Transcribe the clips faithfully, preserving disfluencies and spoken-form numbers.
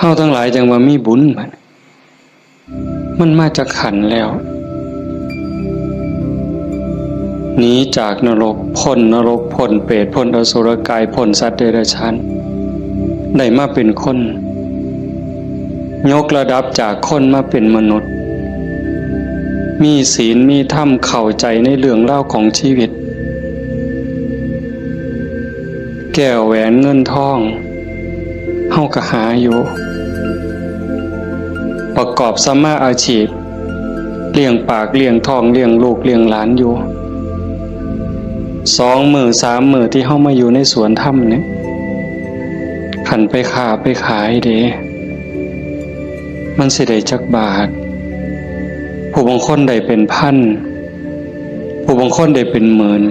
เฮาทั้งหลายจั่งว่ามีบุญบัด มันมาจากขันธ์แล้ว หนีจากนรก พ้นนรก พ้นเปรต พ้นอสุรกาย พ้นสัตว์เดรัจฉาน ได้มาเป็นคน ยกระดับจากคนมาเป็นมนุษย์ มีศีล มีธรรม เข้าใจในเรื่องราวของชีวิต แก้วแหวนเงินทอง เฮาก็หาอยู่ ประกอบสัมมาอาชีพ เลี้ยงปากเลี้ยงท้อง เลี้ยงลูกเลี้ยงหลานอยู่ สองมื้อสามมื้อที่เฮามาอยู่ในสวนธรรมเนี่ย คันไปค้าไปขายเด้ มันสิได้จักบาท ผู้บางคนได้เป็นพัน ผู้บางคนได้เป็นหมื่น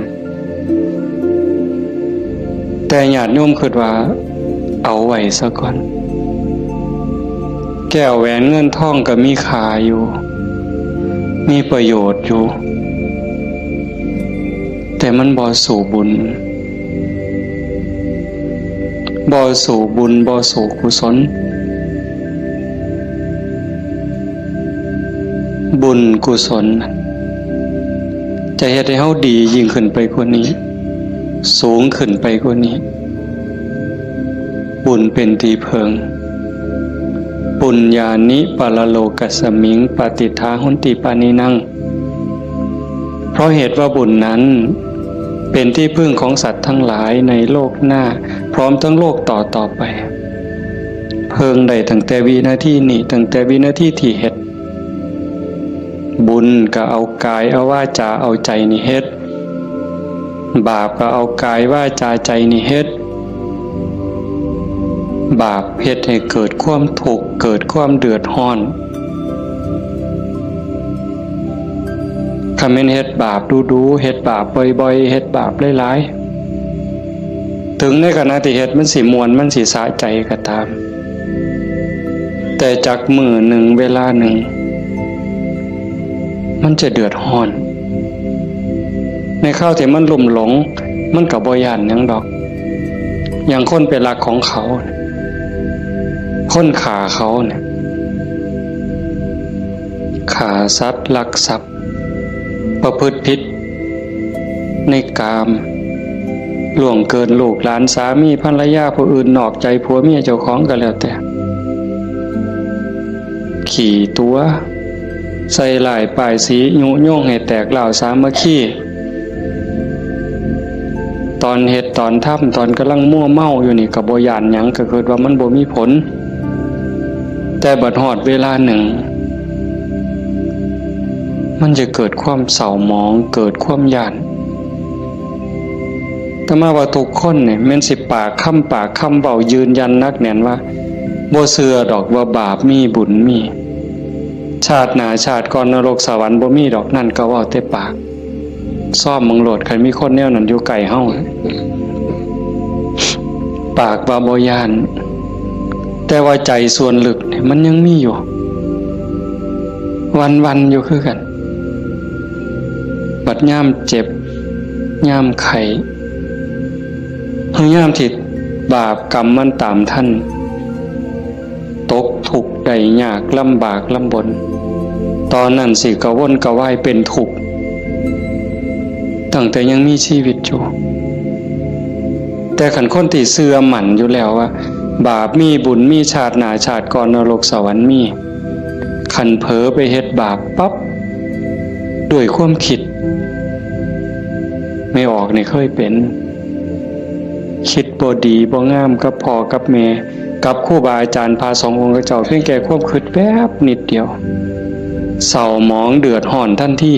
แต่ญาติโยมคิดว่าเอาไว้ซะก่อน แก้วแหวนเงินทองก็มีค่าอยู่ มีประโยชน์อยู่ แต่มันบ่สู้บุญ บ่สู้บุญ บ่สู้กุศล บุญกุศล จะเฮ็ดให้เฮาดียิ่งขึ้นไปกว่านี้ สูงขึ้นไปกว่านี้ บุญเป็นที่เพิ่ง ปุญญานิปรโลกัสมิง ปฏิฏฐาหนติปานินัง เพราะเหตุว่าบุญนั้น เป็นที่พึ่งของสัตว์ทั้งหลายในโลกหน้า พร้อมทั้งโลกต่อต่อไป เพิ่งได้ตั้งแต่วินาทีนี้ ตั้งแต่วินาทีที่เฮ็ด บุญก็เอากายเอาวาจาเอาใจนี่เฮ็ด บาปก็เอากายวาจาใจนี่เฮ็ด บาปเฮ็ดให้เกิดความทุกข์ เกิดความเดือดร้อน คันแม่นเฮ็ดบาปดูๆ เฮ็ดบาปบ่อยๆ เฮ็ดบาปหลายๆ ถึงในขณะที่เฮ็ดมันสิม่วน มันสิสะใจก็ตาม แต่จักมื้อหนึ่งเวลาหนึ่ง มันจะเดือดร้อน ในคราวที่มันลุ่มหลง มันก็บ่ย้านหยังดอก อย่างคนไปลักของเขา คนฆ่าเขาเนี่ย ฆ่าสัตว์ ลักทรัพย์ ประพฤติผิดในกาม ล่วงเกินลูกหลาน สามีภรรยาผู้อื่น นอกใจผัวเมียเจ้าของก็แล้วแต่ ขี้ตั๋ว ใส่ร้ายป้ายสี ยุยงให้แตกร้าวสามัคคี ตอนเฮ็ดตอนทำ ตอนกำลังมัวเมาอยู่นี่ก็บ่ย้านหยัง ก็คิดว่ามันบ่มีผล แต่บัดฮอดเวลาหนึ่ง มันจะเกิดความเศร้าหมอง เกิดความย้าน อาตมาว่าทุกคนเนี่ยแม่นสิปากคำปากคำเว้ายืนยันหนักแน่นว่า บ่เชื่อดอกว่าบาปมีบุญมี ชาติหน้าชาติก่อนนรกสวรรค์บ่มีดอก นั่นก็เว้าแต่ปาก ซ่อมเบิ่งโลด คันมีคนแนวนั้นอยู่ใกล้เฮา ปากว่าบ่ย้าน แต่ว่าใจส่วนลึกเนี่ยมันยังมีอยู่ วันๆ อยู่คือกัน บัดยามเจ็บ ยามไข้ หรือยามที่บาปกรรมมันตามทัน ตกทุกข์ได้ยาก ลำบากลำบน ตอนนั้นสิกระวนกระวายเป็นทุกข์ ตั้งแต่ยังมีชีวิตอยู่ แต่คันคนที่เชื่อมั่นอยู่แล้วว่า บาปมีบุญมี ชาติหน้าชาติก่อนนรกสวรรค์มี คันเผลอไปเฮ็ดบาปปั๊บ ด้วยความคิด แม่ออกนี่เคยเป็น คิดบ่ดีบ่งามกับพ่อกับแม่ กับครูบาอาจารย์พระสงฆ์องค์เจ้า เพียงแค่ความคิดแป๊บนิดเดียว เศร้าหมองเดือดร้อนทันที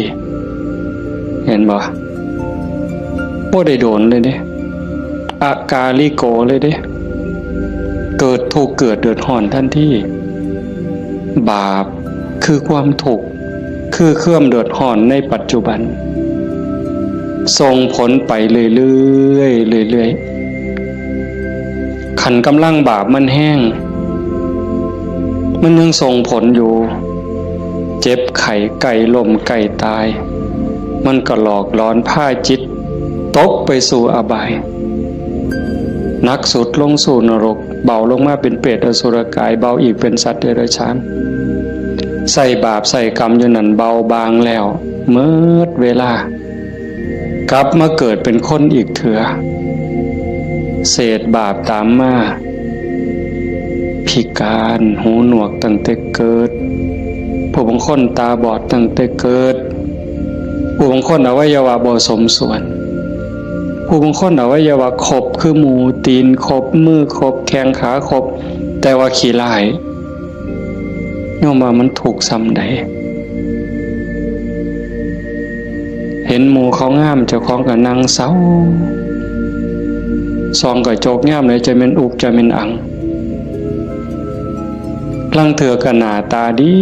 เห็นบ่ บ่ได้โดนเลยเด้ อากาลิโกเลยเด้ เกิดทุกข์เกิดเดือดร้อนทันที บาปคือความทุกข์ คือความเดือดร้อนในปัจจุบัน ส่งผลไปเรื่อยๆ เรื่อยๆ คันกำลังบาปมันแฮง มันยังส่งผลอยู่ เจ็บไข้ใกล้ล้มใกล้ตาย มันก็หลอกหลอนพาจิตตกไปสู่อบาย หนักสุดลงสู่นรก เบาลงมาเป็นเปรตอสุรกาย เบาอีกเป็นสัตว์เดรัจฉาน ใส่บาปใส่กรรมอยู่นั่น เบาบางแล้ว เมิดเวลา กลับมาเกิดเป็นคนอีกเถื่อ เศษบาปตามมา พิการ หูหนวกตั้งแต่เกิด ผู้บางคนตาบอดตั้งแต่เกิด ผู้บางคนอวัยวะบ่สมส่วน ผู้บางคนอวัยวะครบคือหมู่ ตีนครบ มือครบ แข้งขาครบ แต่ว่าขี้ร้าย โยมว่ามันทุกข์ส่ำใด เห็นหมู่เขางาม เจ้าของก็นั่งเศร้า ส่องกระจกยามใดจะแม่นอุกจะแม่นอัง ลางเทื่อก็หน้าตาดี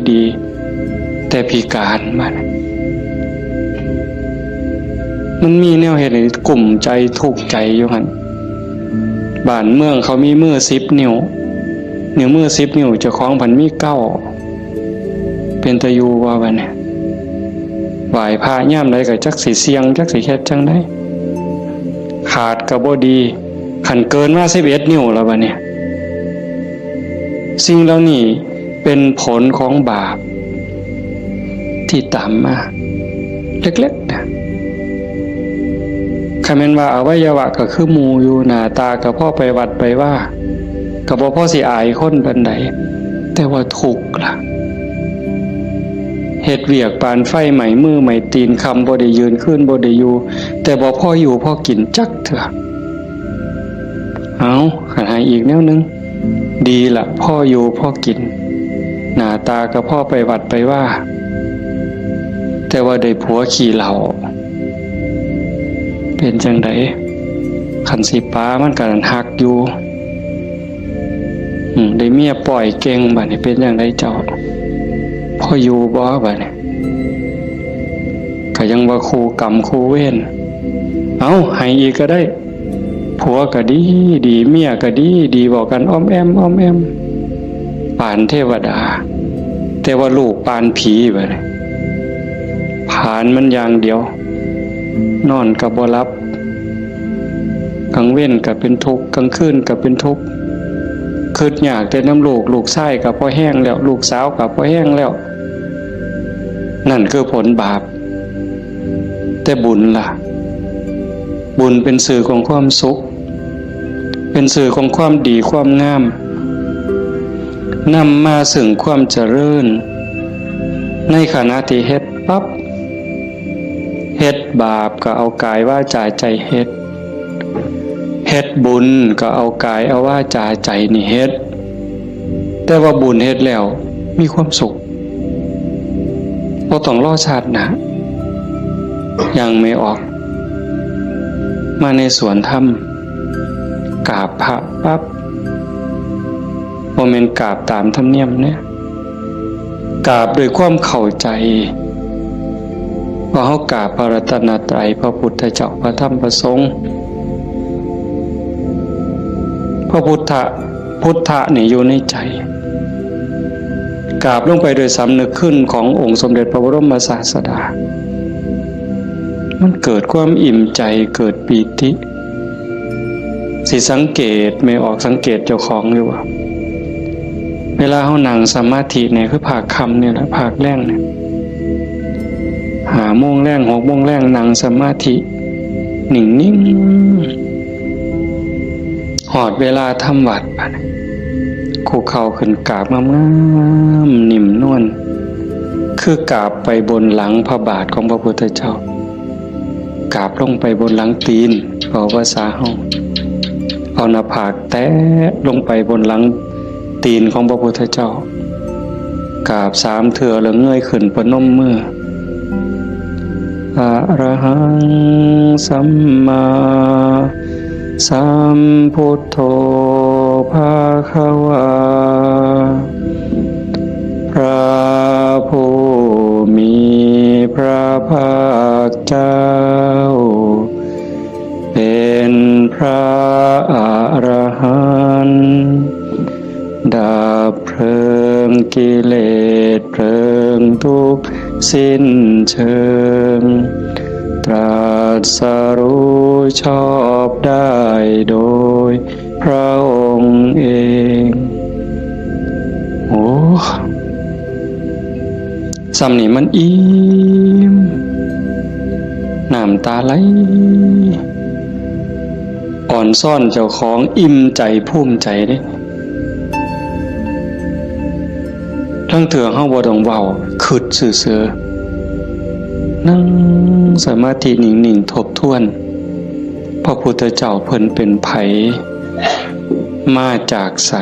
ดี แต่พิการบัด มันมีแนวเฮ็ดให้กุ้มใจทุกข์ใจอยู่หั่น บ้านเมืองเขามีมือสิบนิ้ว นิ้วมือสิบนิ้ว เจ้าของพันมีเก้า เป็นตาอยู่บ่บัดนี้ ไหว้พระยามใดก็จักสิเสี่ยง จักสิเฮ็ดจั่งใด ขาดก็บ่ดี คันเกินมาสิบเอ็ดนิ้วแล้วบัดนี้ สิ่งเหล่านี้เป็นผลของบาป ที่ตามมา เล็กๆนะ คันแม่นว่าอวัยวะก็คือหมู่อยู่ หน้าตาก็พอไปวัดไปวา ก็บ่พอสิอายคนปานใด แต่ว่าทุกข์ล่ะ เฮ็ดเวียกปานไฟไหม้มือไหม้ตีน ค่ำบ่ได้ยืน คืนบ่ได้อยู่ แต่บ่พออยู่พอกินจักเทื่อ เอา คันให้อีกแนวหนึ่ง ดีละ พออยู่พอกิน หน้าตาก็พอไปวัดไปวา แต่ว่าได้ผัวขี้เหล้า เป็นจั่งใด คันสิปามันก็หักอยู่ อืม ได้เมียป้อยเก่ง บัดนี้เป็นจั่งใดเจ้า พออยู่บ่ บัดนี้ ก็ยังว่าคู่กรรมคู่เวร เอา ให้อีกก็ได้ ผัวก็ดีดี เมียก็ดีดี เว้ากันอ้อมแอ้มอ้อมแอ้ม ปานเทวดา แต่ว่าลูกปานผีบัดนี้ ผลาญมันอย่างเดียว นอนก็บ่หลับ กลางเว็นก็เป็นทุกข์ กลางคืนก็เป็นทุกข์ คิดยากแต่นำลูก ลูกชายก็พอแฮงแล้ว ลูกสาวก็พอแฮงแล้ว นั่นคือผลบาป แต่บุญล่ะ บุญเป็นสื่อของความสุข เป็นสื่อของความดีความงาม นำมาซึ่งความเจริญ ในขณะที่เฮ็ดปั๊บ เฮ็ดบาปก็เอากายวาจาใจเฮ็ด เฮ็ดบุญก็เอากายเอาวาจาใจนี่เฮ็ด แต่ว่าบุญเฮ็ดแล้วมีความสุข บ่ต้องรอชาติหน้า ยังไม่ออก มาในสวนธรรม กราบพระปั๊บ บ่แม่นกราบตามธรรมเนียมเนี่ย กราบด้วยความเข้าใจ ว่าเฮากราบพระรัตนตรัย พระพุทธเจ้า พระธรรม พระสงฆ์ พระพุทธะ พุทธะนี่อยู่ในใจ กราบลงไปโดยสำนึกคุณขององค์สมเด็จพระบรมศาสดา มันเกิดความอิ่มใจ เกิดปีติ สิสังเกต แม่ออกสังเกตเจ้าของอยู่ว่า เวลาเฮานั่งสมาธิเนี่ย คือภาคค่ำเนี่ยแหละ ภาคแลงเนี่ย ห้าโมงแลง หกโมงแลง นั่งสมาธิ นิ่งๆ ฮอดเวลาทำวัตรบัดนี้ คุกเข่าขึ้นกราบงามๆ นิ่มนวล คือกราบไปบนหลังพระบาทของพระพุทธเจ้า กราบลงไปบนหลังตีน เว้าภาษาเฮา เอาหน้าผากแตะลงไปบนหลังตีนของพระพุทธเจ้า กราบสามเทื่อแล้วเงยขึ้นประนมมือ อะระหังสัมมาสัมพุทโธภะคะวา พระผู้มีพระภาคเจ้า เป็นพระอรหันต์ ดับเพลิงกิเลสเพลิงทุกข์สิ้นเชิง ตรัสรู้ชอบได้โดยพ พระองค์เอง โอ้ ส่ำนี่มันอิ่ม น้ำตาไหล อ่อนซ้อนเจ้าของ อิ่มใจภูมิใจเด้ ลางเทื่อเฮาบ่ต้องเว้า คิดซื่อๆ นั่งสมาธินิ่งๆ ทบทวน พระพุทธเจ้าเพิ่นเป็นไผ มาจากไส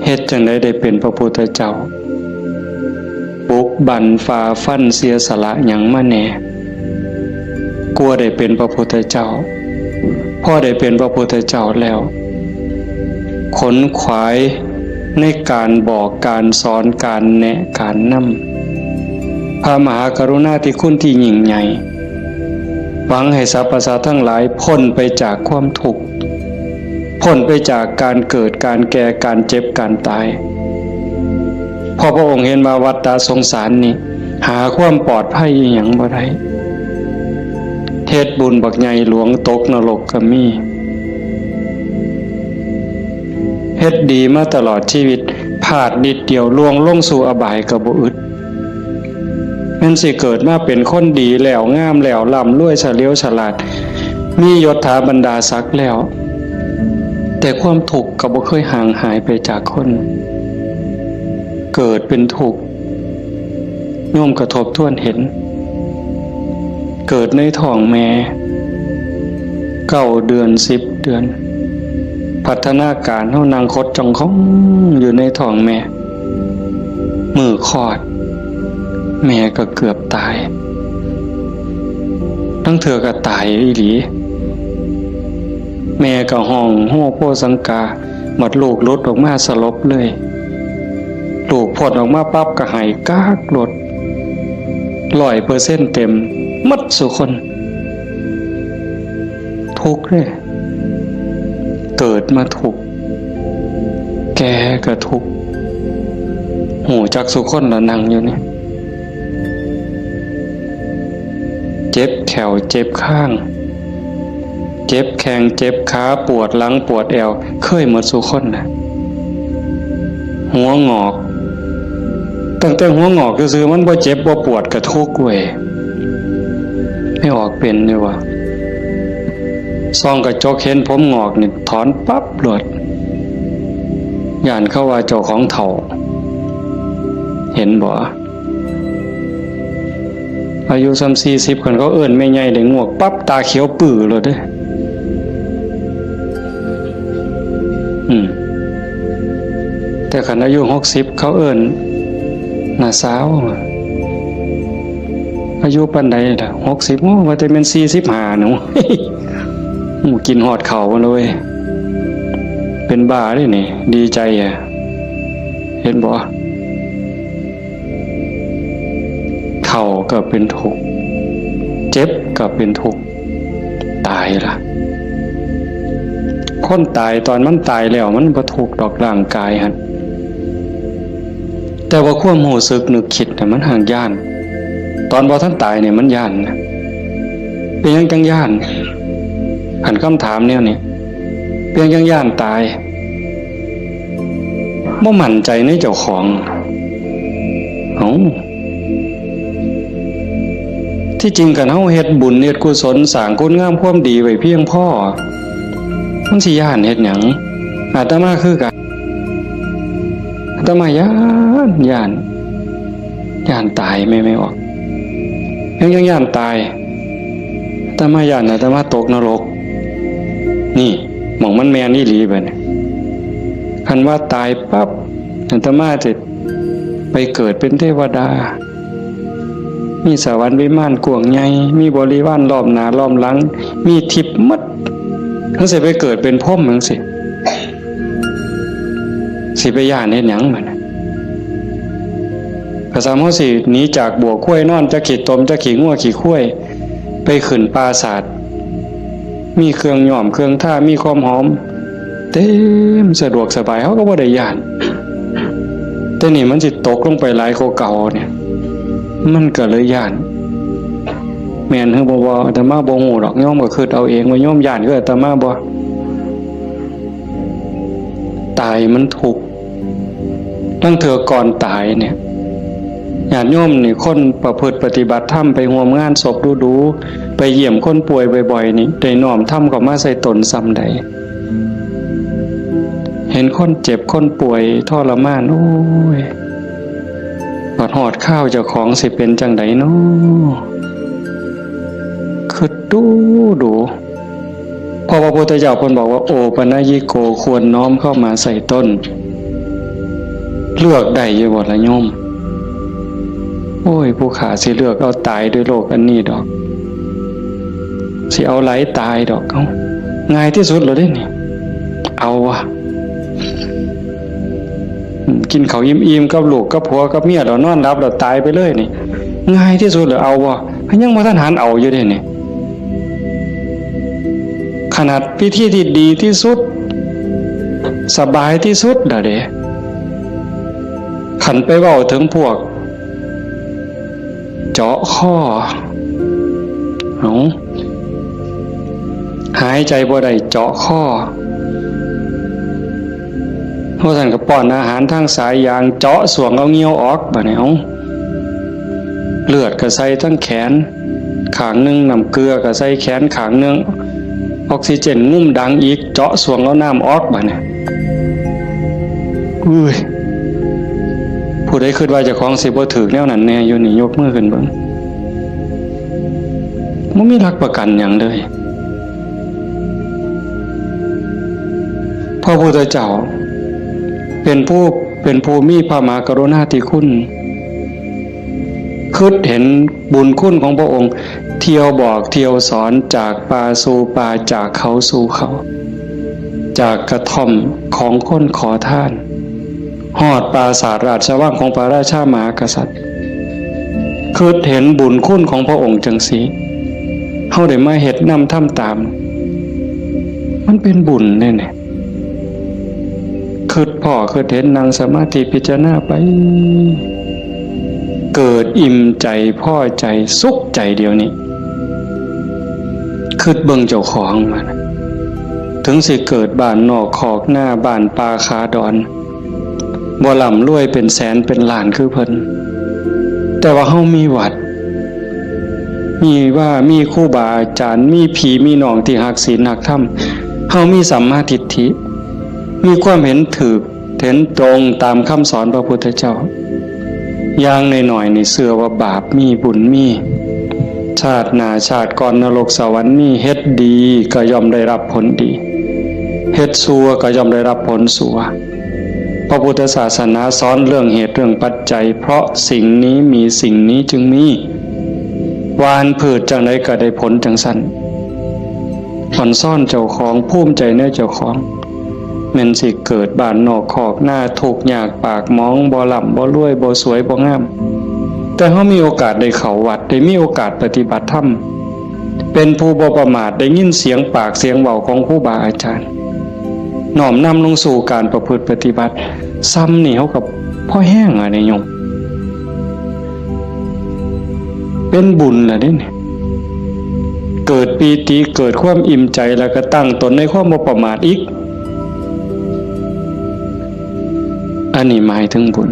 เฮ็ดจั่งใดได้เป็นพระพุทธเจ้า บุกบั่นฝ่าฟันเสียสละหยังมาแหน่ กว่าได้เป็นพระพุทธเจ้า พอได้เป็นพระพุทธเจ้าแล้ว ขนขวายในการบอกการสอน การแนะการนำ พระมหากรุณาธิคุณที่ยิ่งใหญ่ หวังให้สรรพสัตว์ทั้งหลายพ้นไปจากความทุกข์ พ้นไปจากการเกิด การแก่ การเจ็บ การตาย เพราะพระองค์เห็นว่าวัฏฏะสงสารนี่ หาความปลอดภัยอิหยังบ่ได้ เฮ็ดบุญบักใหญ่หลวงตกนรกก็มี เฮ็ดดีมาตลอดชีวิต พลาดนิดเดียวล่วงลงสู่อบายก็บ่อึด แม่นสิเกิดมาเป็นคนดีแล้ว งามแล้ว ร่ำรวยเฉลียวฉลาด มียศถาบรรดาศักดิ์แล้ว แต่ความทุกข์ก็บ่เคยห่างหายไปจากคน เกิดเป็นทุกข์ โยมก็ทบทวนเห็น เกิดในท้องแม่ เก้าเดือน สิบเดือน พัฒนาการเฮานั่งขดจ้องของอยู่ในท้องแม่ มื้อคลอด แม่ก็เกือบตาย ลางเทื่อก็ตายอีหลี แม่ก็ฮ้องโฮโฮสังกา บัดลูกหลุดออกมาสลบเลย ลูกพ้นออกมาปั๊บก็ไห้ก๊ากโลด ร้อยเปอร์เซ็นต์เต็ม หมดซุคน ทุกข์เด้ เกิดมาทุกข์ แก่ก็ทุกข์ ฮู้จักซุคนละนั่งอยู่นี่ เจ็บแข้วเจ็บคาง เจ็บแข้งเจ็บขา ปวดหลังปวดแอว เคยหมดซุคนนะ หัวงอก ตั้งแต่หัวงอกซื่อๆ มันบ่เจ็บบ่ปวดก็ทุกข์เว้ย ไม่ออกเป็นอยู่วะ ส่องกระจกเห็นผมงอกนี่ถอนปั๊บโลด ย้านเขาว่าเจ้าของเฒ่า เห็นบ่ อายุส่ำสี่สิบ คันเขาเอิ้นแม่ใหญ่ได้งวกปั๊บ ตาเขียวปื้อโลดเด้ อืม แต่คันอายุหกสิบ เขาเอิ้นน้าสาว อายุปานใดล่ะ หกสิบ โอ้ ว่าแต่แม่นสี่สิบห้าหนู หมู่กินฮอดข้าวเลย เป็นบ้าเด้นี่ ดีใจอะ เห็นบ่ เฒ่าก็เป็นทุกข์ เจ็บก็เป็นทุกข์ ตายล่ะ คนตายตอนมันตายแล้วมันบ่ทุกข์ดอกร่างกายหั่น แต่ว่าความรู้สึกนึกคิดน่ะมันห่างย้าน ตอนบ่ทันตายเนี่ยมันย้านนะ เป็นหยังจังย้าน คันคำถามแนวนี้ เป็นหยังจังย้านตาย บ่มั่นใจในเจ้าของ เอ้า ที่จริงคันเฮาเฮ็ดบุญเฮ็ดกุศลสร้างคุณงามความดีไว้เพียงพอ มันสิย้านเฮ็ดหยัง อาตมาคือกัน อาตมาย้าน ย้าน ย้านตายแม่นบ่ ยัง ยังย้านตาย อาตมาย้านอาตมาตกนรก นี่ หม่องมันแม่นอีหลีบัดนี้ คันว่าตายปั๊บ อาตมาจะไปเกิดเป็นเทวดา มีสวรรค์วิมานกว้างใหญ่ มีบริวารล้อมหน้าล้อมหลัง มีทิพย์หมด จั่งซี้ไปเกิดเป็นพรหมจั่งซี้ สิไปย้านเฮ็ดหยังบัดนี้ กะซ้ำเฮาสิหนีจากบัวควายนอน จักขี้ตม จักขี้งัวขี้ควาย ไปขึ้นปราสาท มีเครื่องย้อมเครื่องทา มีความหอม เต็มสะดวกสบาย เฮาก็บ่ได้ย้าน แต่นี่มันสิตกลงไปหลายกว่าเก่าเนี่ย มันก็เลยย้าน แม่นหรือบ่ บ่ อาตมาบ่ฮู้ดอก โยมก็คิดเอาเองว่าโยมย้านคืออาตมาบ่ ตายมันทุกข์ ลางเทื่อก่อนตายเนี่ย ญาติโยมนี่ คนประพฤติปฏิบัติธรรม ไปร่วมงานศพดูๆ ไปเยี่ยมคนป่วยบ่อยๆ นี่ ได้น้อมธรรมเข้ามาใส่ตนส่ำใด เห็นคนเจ็บคนป่วยทรมาน โอ้ย บัดฮอดคราวเจ้าของสิเป็นจั่งใดน้อ คิดดูดู เพราะว่าพระพุทธเจ้าเพิ่นบอกว่า โอปัญญิโก ควรน้อมเข้ามาใส่ตน เลือกได้อยู่บ่ล่ะโยม โอ้ย ผู้ข้าสิเลือกเอาตายด้วยโรคอันนี้ดอก สิเอาหลายตายดอก เอ้า ง่ายที่สุดแล้วเด้นี่ เอาวะ อืม กินข้าวอิ่มๆ กับลูกกับผัวกับเมียแล้วนอนหลับแล้วตายไปเลยนี่ ง่ายที่สุดแล้ว เอาวะ ยังบ่ทันหันเอาอยู่เด้นี่ ขนาดวิธีที่ดีที่สุด สบายที่สุดแล้วเด้ คันไปเว้าถึงพวก เจาะคอ เอา หายใจบ่ได้เจาะคอ เพราะฉะนั้นก็ป้อนอาหารทางสายยาง เจาะส่วงเอาเงี้ยวออก บัดนี้ เอา เลือดก็ใส่ทั้งแขนข้างหนึ่ง น้ำเกลือก็ใส่แขนข้างหนึ่ง ออกซิเจนงุ่มดังอีก เจาะส่วงเอาน้ำออก บัดนี้ อุ้ย ผู้ใดคิดว่าเจ้าของสิบ่ถืกแนวนั้นแน่อยู่นี่ ยกมือขึ้นเบิ่ง บ่มีหลักประกันหยังเลย พระพุทธเจ้า เป็นผู้ เป็นผู้มีพระมหากรุณาธิคุณ คิดเห็นบุญคุณของพระองค์ เที่ยวบอกเที่ยวสอน จากป่าสู่ป่า จากเขาสู่เขา จากกระท่อมของคนขอทาน ฮอดปราสาทราชวังของพระราชามหากษัตริย์ คิดเห็นบุญคุณของพระองค์จังซี้ เฮาได้มาเฮ็ดนำทำตาม มันเป็นบุญเด้เนี่ย คิดพ้อคิดเห็น นั่งสมาธิพิจารณาไป เกิดอิ่มใจ พอใจ สุขใจเดี๋ยวนี้ คิดเบิ่งเจ้าของมานะ ถึงสิเกิดบ้านนอกคอกนา บ้านป่าขาดอน บ่ร่ำรวยเป็นแสนเป็นล้านคือเพิ่น แต่ว่าเฮามีวัด มีว่า มีครูบาอาจารย์ มีพี่มีน้องที่ฮักศีลฮักธรรม เฮามีสัมมาทิฏฐิ มีความเห็นถูก เห็นตรงตามคำสอนพระพุทธเจ้า อย่างน้อยๆ นี่เชื่อว่าบาปมีบุญมี ชาติหน้าชาติก่อนนรกสวรรค์มี เฮ็ดดีก็ย่อมได้รับผลดี เฮ็ดชั่วก็ย่อมได้รับผลชั่ว พระพุทธศาสนาสอนเรื่องเหตุเรื่องปัจจัย เพราะสิ่งนี้มีสิ่งนี้จึงมี หว่านพืชจั่งใดก็ได้ผลจั่งซั้น อ่อนซ้อนเจ้าของ ภูมิใจในเจ้าของ แม่นสิเกิดบ้านนอกคอกนา ทุกข์ยากปากหมอง บ่ร่ำบ่รวย บ่สวยบ่งาม แต่เฮามีโอกาสได้เข้าวัด ได้มีโอกาสปฏิบัติธรรม เป็นผู้บ่ประมาท ได้ยินเสียงปากเสียงเว้าของครูบาอาจารย์ น้อมนำลงสู่การประพฤติปฏิบัติ ซ้ำนี่เฮาก็พอแฮงอะเด้โยม เป็นบุญล่ะเด้เนี่ย เกิดปีติ เกิดความอิ่มใจ แล้วก็ตั้งตนในความบ่ประมาทอีก อันนี้หมายถึงบุญ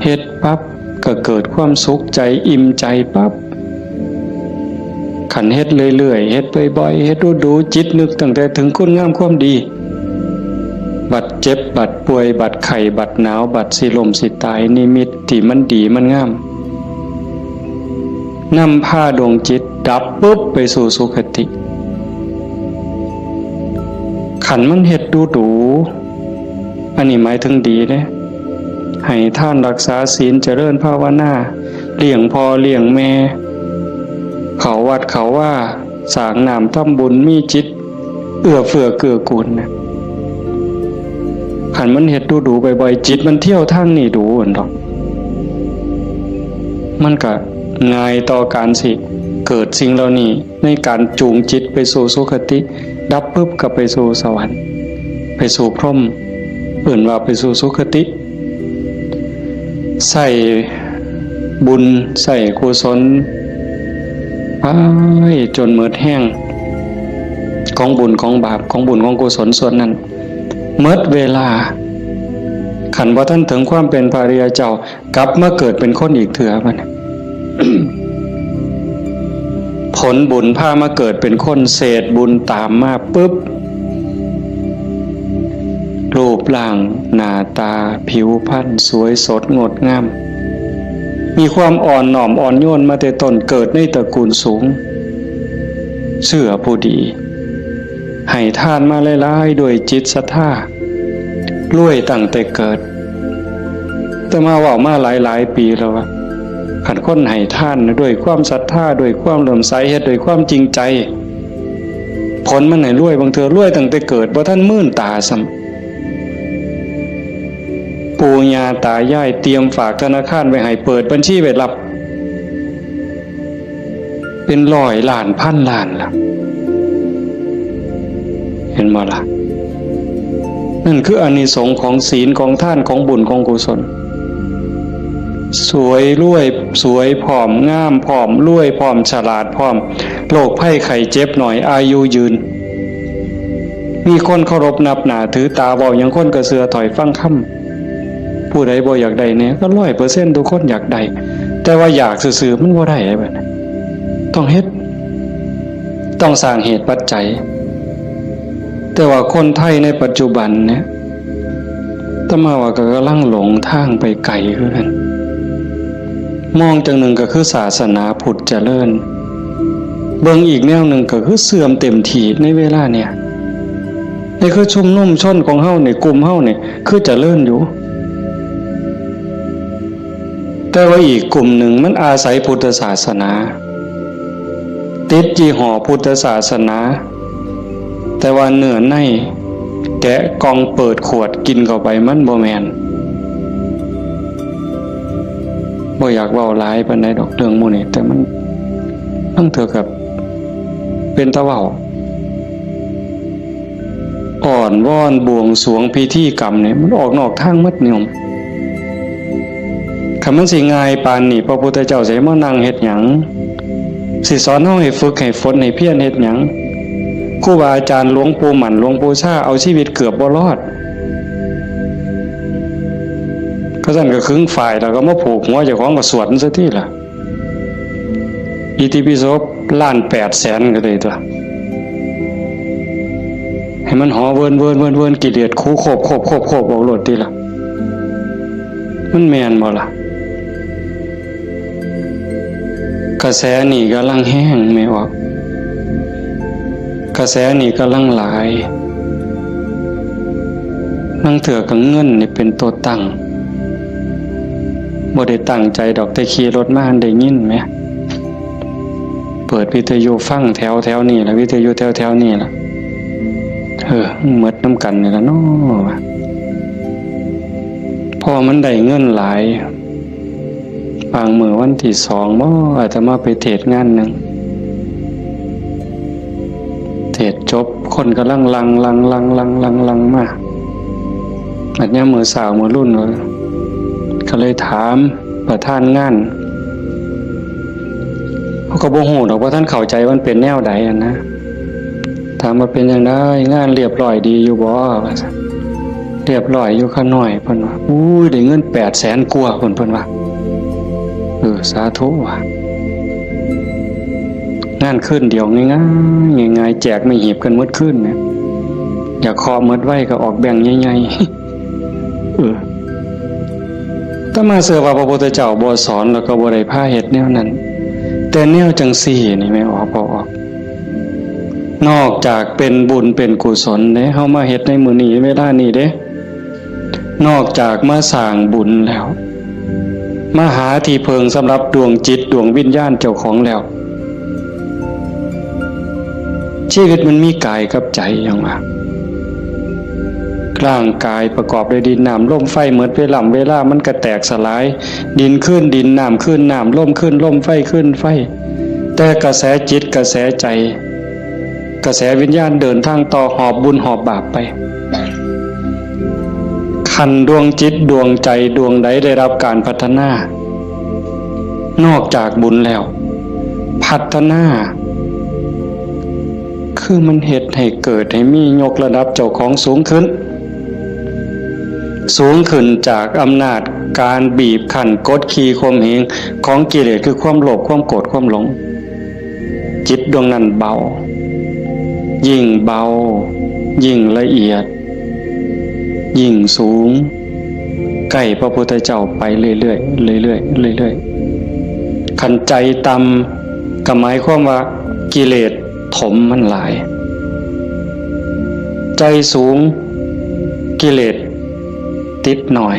เฮ็ดปั๊บก็เกิดความสุขใจ อิ่มใจปั๊บ คันเฮ็ดเรื่อยๆ เฮ็ดบ่อยๆ เฮ็ดดูๆ จิตนึกตั้งแต่ถึงคุณงามความดี บัดเจ็บ บัดป่วย บัดไข้ บัดหนาว บัดสิล้มสิตาย นิมิตที่มันดีมันงาม นำพาดวงจิตดับปุ๊บไปสู่สุคติ คันมันเฮ็ดดูๆ อันนี้หมายถึงดีเด้ ให้ทานรักษาศีล เจริญภาวนา เลี้ยงพ่อเลี้ยงแม่ เข้าวัดเข้าวา สร้างน้ำทำบุญ มีจิตเอื้อเฟื้อเกื้อกูลนะ คันมันเฮ็ดดูๆ บ่อยๆ จิตมันเที่ยวทางนี้ดูหั่นดอก มันก็ง่ายต่อการสิเกิดสิ่งเหล่านี้ ในการจูงจิตไปสู่สุคติ ดับปุ๊บก็ไปสู่สวรรค์ ไปสู่พรหม เอิ้นว่าไปสู่สุคติ ใส่บุญ ใส่กุศล ไปจนหมดแฮง ของบุญของบาป ของบุญของกุศลส่วนนั้น หมดเวลา คันบ่ทันถึงความเป็นพระอริยเจ้า กลับมาเกิดเป็นคนอีกเทื่อบัดนี้ ผลบุญพามาเกิดเป็นคน เศษบุญตามมาปุ๊บ รูปร่างหน้าตาผิวพรรณสวยสดงดงาม มีความอ่อนน้อมอ่อนโยนมาแต่ต้น เกิดในตระกูลสูง เชื่อผู้ดี ให้ทานมาหลายๆ ด้วยจิตศรัทธา รวยตั้งแต่เกิด แต่มาเว้ามาหลายๆ ปีแล้วว่า คันคนให้ทานด้วยความศรัทธา ด้วยความเลื่อมใส เฮ็ดด้วยความจริงใจ ผลมันให้รวย บางเทื่อรวยตั้งแต่เกิด บ่ทันมื่นตาซ้ำ ปู่ย่าตายายเตรียมฝากธนาคารไว้ให้ เปิดบัญชีไว้รับ เป็นร้อยล้านพันล้านล่ะ เห็นบ่ล่ะ นั่นคืออานิสงส์ของศีล ของทาน ของบุญ ของกุศล สวยรวย สวยพร้อม งามพร้อม รวยพร้อม ฉลาดพร้อม โรคภัยไข้เจ็บน้อย อายุยืน มีคนเคารพนับหน้าถือตา เว้าหยังคนก็เชื่อถ้อยฟังคำ ผู้ใดบ่อยากได้แหน่ ก็ร้อยเปอร์เซ็นต์ ทุกคนอยากได้ แต่ว่าอยากซื่อๆ มันบ่ได้เด้บัดนี้ ต้องเฮ็ด ต้องสร้างเหตุปัจจัย แต่ว่าคนไทยในปัจจุบันเนี่ย อาตมาว่าก็กำลังหลงทางไปไกลคือกัน มองจั่งหนึ่งก็คือศาสนาพุทธเจริญ เบิ่งอีกแนวหนึ่งก็คือเสื่อมเต็มที่ในเวลาเนี่ย นี่คือชุมนุมชนของเฮานี่ กลุ่มเฮานี่ คือเจริญอยู่ แต่ว่าอีกกลุ่มหนึ่งมันอาศัยพุทธศาสนา ติดยี่ห้อพุทธศาสนา แต่ว่าเนื้อในแกะกล่องเปิดขวดกินเข้าไปมันบ่แม่น บ่อยากเว้าหลายปานใดดอกเรื่องหมู่นี้ แต่มัน มันเท่ากับเป็นตาเว้า อ้อนวอนบวงสรวงพิธีกรรมเนี่ย มันออกนอกทางหมดโยม คันมันสิง่ายปานนี้ พระพุทธเจ้าสิมานั่งเฮ็ดหยัง สิสอนเฮาให้ฝึกให้ฝนให้เพียรเฮ็ดหยัง ครูบาอาจารย์หลวงปู่หมั่นหลวงปู่ชาเอาชีวิตเกือบบ่รอด ก็ซั่นก็ขึงฝ้ายแล้วก็มาผูกหัวเจ้าของก็สวดมันซะติล่ะ อิติปิโสล้านแปดแสนก็ได้ตัว ให้มันหอเวินเวินเวินเวินกิเลสคูโคบโคบโคบโคบออกโลดติล่ะ มันแม่นบ่ล่ะ กระแสนี่กำลังแฮงแม่ออก กระแสนี่กำลังหลาย ลางเทื่อก็เงินนี่เป็นตัวตั้ง บ่ได้ตั้งใจดอก แต่ขี่รถมาได้ยินแหม เปิดวิทยุฟังแถวแถวนี่ล่ะ วิทยุแถวแถวนี่ล่ะ เออ หมดนำกันนี่ล่ะเนาะ พอมันได้เงินหลาย บางมื้อวันที่สองบ่ อาตมาไปเทศน์งานหนึ่ง เทศน์จบ คนกำลังหลั่ง หลั่ง หลั่ง หลั่ง หลั่ง หลั่งมา บัดยามมื้อเช้ามื้อรุ่น ก็เลยถามประธานงาน เขาก็บ่ฮู้ดอกว่าท่านเข้าใจมันเป็นแนวใดอะนะ ถามว่าเป็นจั่งใด งานเรียบร้อยดีอยู่บ่ ว่าซั่น เรียบร้อยอยู่ข้าน้อย เพิ่นว่า อุ้ย ได้เงินแปดแสนกว่า เพิ่น เพิ่นว่า เออ สาธุว่ะ งานคืนเดียวง่ายๆ ง่ายๆ แจกไม่หีบกันหมดคืนเนี่ย อยากเคาะหมดไวก็ออกแบงค์ใหญ่ๆ เออ อาตมาเชื่อว่าพระพุทธเจ้าบ่สอนแล้วก็บ่ได้พาเฮ็ดแนวนั้น แต่แนวจั่งซี้นี่แม่ออก พอออก นอกจากเป็นบุญเป็นกุศลเด้ เฮามาเฮ็ดในมื้อนี้เวลานี้เด้ นอกจากมาสร้างบุญแล้ว มาหาที่เพิ่งสำหรับดวงจิตดวงวิญญาณเจ้าของแล้ว ชีวิตมันมีกายกับใจหยังวะ ร่างกายประกอบด้วยดินน้ำลมไฟ หมดเวลา เวลามันก็แตกสลาย ดินคืนดิน น้ำคืนน้ำ ลมคืนลม ไฟคืนไฟ แต่กระแสจิตกระแสใจ กระแสวิญญาณเดินทางต่อ หอบบุญหอบบาปไป คันดวงจิตดวงใจดวงใดได้รับการพัฒนา นอกจากบุญแล้ว พัฒนา คือมันเฮ็ดให้เกิดให้มี ยกระดับเจ้าของสูงขึ้น สูงขึ้นจากอำนาจการบีบคั้นกดขี่ข่มเหงของกิเลส คือความโลภ ความโกรธ ความหลง จิตดวงนั้นเบา ยิ่งเบา ยิ่งละเอียด ยิ่งสูง ใกล้พระพุทธเจ้าไปเรื่อยๆ เรื่อยๆ เรื่อยๆ คันใจต่ำก็หมายความว่ากิเลสถมมันหลาย ใจสูง กิเลสติดน้อย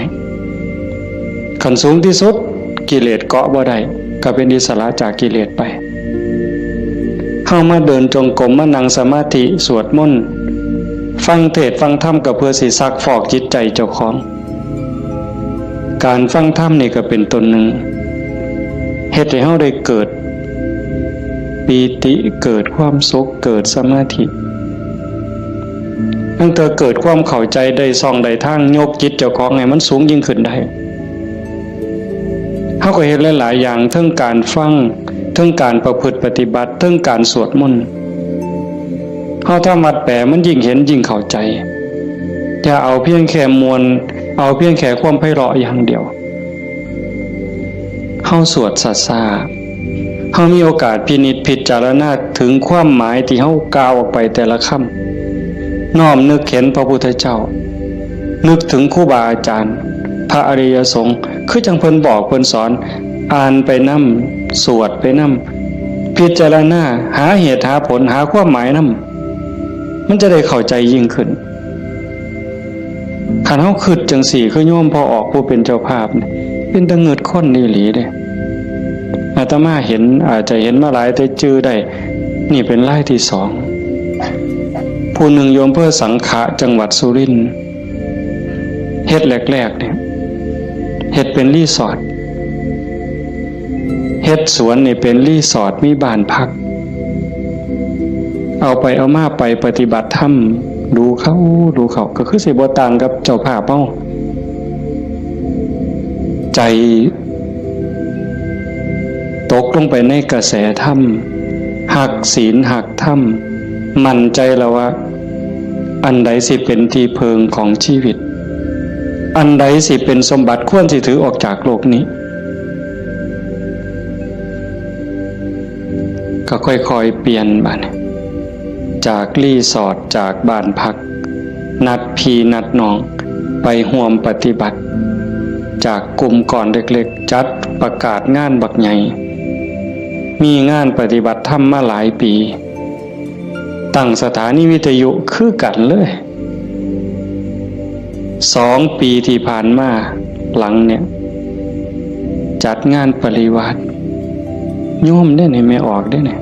คันสูงที่สุด กิเลสเกาะบ่ได้ ก็เป็นอิสระจากกิเลสไป เฮามาเดินจงกรม มานั่งสมาธิ สวดมนต์ ฟังเทศน์ฟังธรรม ก็เพื่อสิซักฟอกจิตใจเจ้าของ การฟังธรรมนี่ก็เป็นต้นหนึ่ง เฮ็ดให้เฮาได้เกิดปีติ เกิดความสุข เกิดสมาธิ ตั้งแต่เกิดความเข้าใจ ได้ช่องได้ทาง ยกจิตเจ้าของให้มันสูงยิ่งขึ้นได้ เฮาก็เฮ็ดหลายๆ อย่าง เทิงการฟัง เทิงการประพฤติปฏิบัติ เทิงการสวดมนต์ เฮาทำวัดแปล มันยิ่งเห็นยิ่งเข้าใจ อย่าเอาเพียงแค่ม่วน เอาเพียงแค่ความไพเราะอย่างเดียว เฮาสวดช้าๆ เฮามีโอกาสพินิจพิจารณาถึงความหมายที่เฮากล่าวออกไปแต่ละคำ น้อมนึกเห็นพระพุทธเจ้า นึกถึงครูบาอาจารย์ พระอริยสงฆ์ คือจั่งเพิ่นบอกเพิ่นสอน อ่านไปนำ สวดไปนำ พิจารณา หาเหตุหาผล หาความหมายนำ มันจะได้เข้าใจยิ่งขึ้น คันเฮาคิดจั่งซี้ คือโยมพ่อออกผู้เป็นเจ้าภาพนี่ เป็นตาเงิดคนอีหลีเด้ อาตมาเห็น อาจจะเห็นมาหลายแต่จื่อได้ นี่เป็นรายที่สอง ผู้หนึ่งอยู่อำเภอสังขะ จังหวัดสุรินทร์ เฮ็ดแรกๆ เนี่ย เฮ็ดเป็นรีสอร์ท เฮ็ดสวนนี่เป็นรีสอร์ท มีบ้านพัก เอาไปเอามาไปปฏิบัติธรรม ดูเข้า ดูเข้า ก็คือสิบ่ต่างกับเจ้าภาพเฮา ใจตกลงไปในกระแสธรรม ฮักศีลฮักธรรม มั่นใจแล้วว่า อันใดสิเป็นที่เพิ่งของชีวิต อันใดสิเป็นสมบัติควรสิถือออกจากโลกนี้ ก็ค่อยๆ เปลี่ยนบัดนี้ จากรีสอร์ท จากบ้านพัก นัดพี่นัดน้องไปร่วมปฏิบัติ จากกลุ่มก้อนเล็กๆ จัดประกาศงานบักใหญ่ มีงานปฏิบัติธรรมมาหลายปี ตั้งสถานีวิทยุคือกันเลย สองปีที่ผ่านมาหลังเนี่ย จัดงานปริวาส โยมเด้นี่ แม่ออกเด้นี่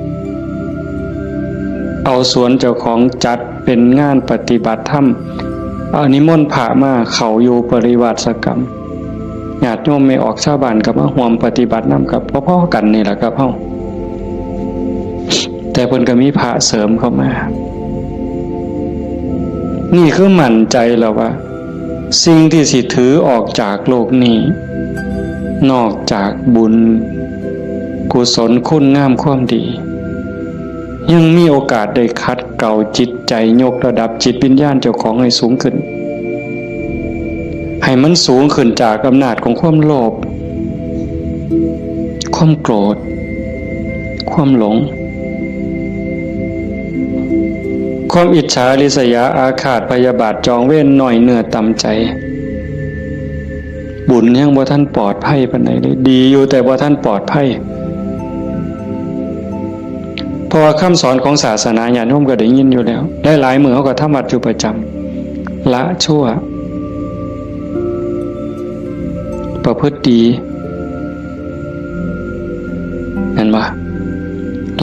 เอาสวนเจ้าของจัดเป็นงานปฏิบัติธรรม เอานิมนต์พระมาเข้าอยู่ปริวาสกรรม ญาติโยมแม่ออกชาวบ้านก็มาร่วมปฏิบัตินำ กับพอๆ กันนี่แหละครับเฮา แต่เพิ่นก็มีพระเสริมเข้ามา นี่คือมั่นใจแล้วว่า สิ่งที่สิถือออกจากโลกนี้ นอกจากบุญ กุศลคุณงามความดี ยังมีโอกาสได้ขัดเกลาจิตใจ ยกระดับจิตวิญญาณเจ้าของให้สูงขึ้น ให้มันสูงขึ้นจากอำนาจของความโลภ ความโกรธ ความหลง ความอิจฉาริษยาอาฆาตพยาบาทจองเวรน้อยเนื้อต่ำใจ บุญยังบ่ทันปลอดภัยปานใดเลย ดีอยู่แต่บ่ทันปลอดภัย เพราะว่าคำสอนของศาสนาญาติโยมก็ได้ยินอยู่แล้ว หลายๆ มื้อเฮาก็ทำวัดอยู่ประจำ ละชั่ว ประพฤติดี เห็นบ่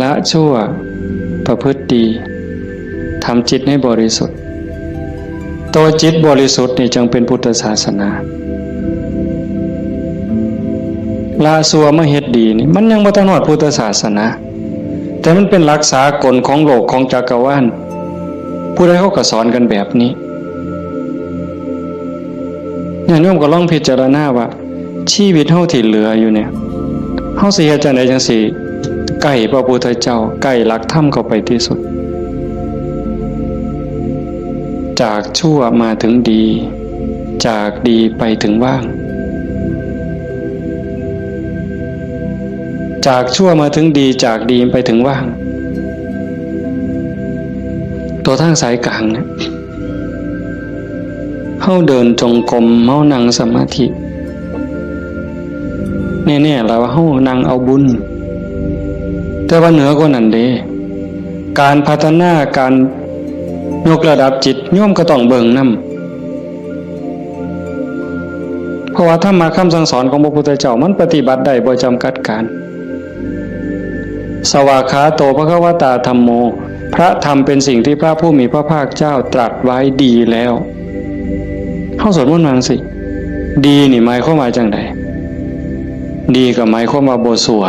ละชั่ว ประพฤติดี ทำจิตให้บริสุทธิ์ ตัวจิตบริสุทธิ์นี่จึงเป็นพุทธศาสนา ละชั่วมาเฮ็ดดีนี่ มันยังบ่ทันฮอดพุทธศาสนา แต่มันเป็นหลักสากลของโลกของจักรวาล ผู้ใดเขาก็สอนกันแบบนี้ ญาติโยมก็ลองพิจารณาว่า ชีวิตเฮาที่เหลืออยู่เนี่ย เฮาสิเฮ็ดจั่งใดจั่งสิใกล้พระพุทธเจ้า ใกล้หลักธรรมเข้าไปที่สุด จากชั่วมาถึงดี จากดีไปถึงว่าง จากชั่วมาถึงดี จากดีไปถึงว่าง ตัวทางสายกลางเนี่ย เฮาเดินจงกรม เฮานั่งสมาธิ แน่ๆ แล้วว่าเฮานั่งเอาบุญ แต่ว่าเหนือกว่านั้นเด้ การพัฒนา การยกระดับจิต โยมก็ต้องเบิ่งนำ เพราะว่าธรรมะคำสั่งสอนของพระพุทธเจ้ามันปฏิบัติได้บ่จำกัดการ สวากขาโต ภควตา ธัมโม พระธรรมเป็นสิ่งที่พระผู้มีพระภาคเจ้าตรัสไว้ดีแล้ว เฮาสวดมนต์ว่าจั่งซี้ ดีนี่หมายความว่าจั่งใด ดีก็หมายความว่าบ่ซัว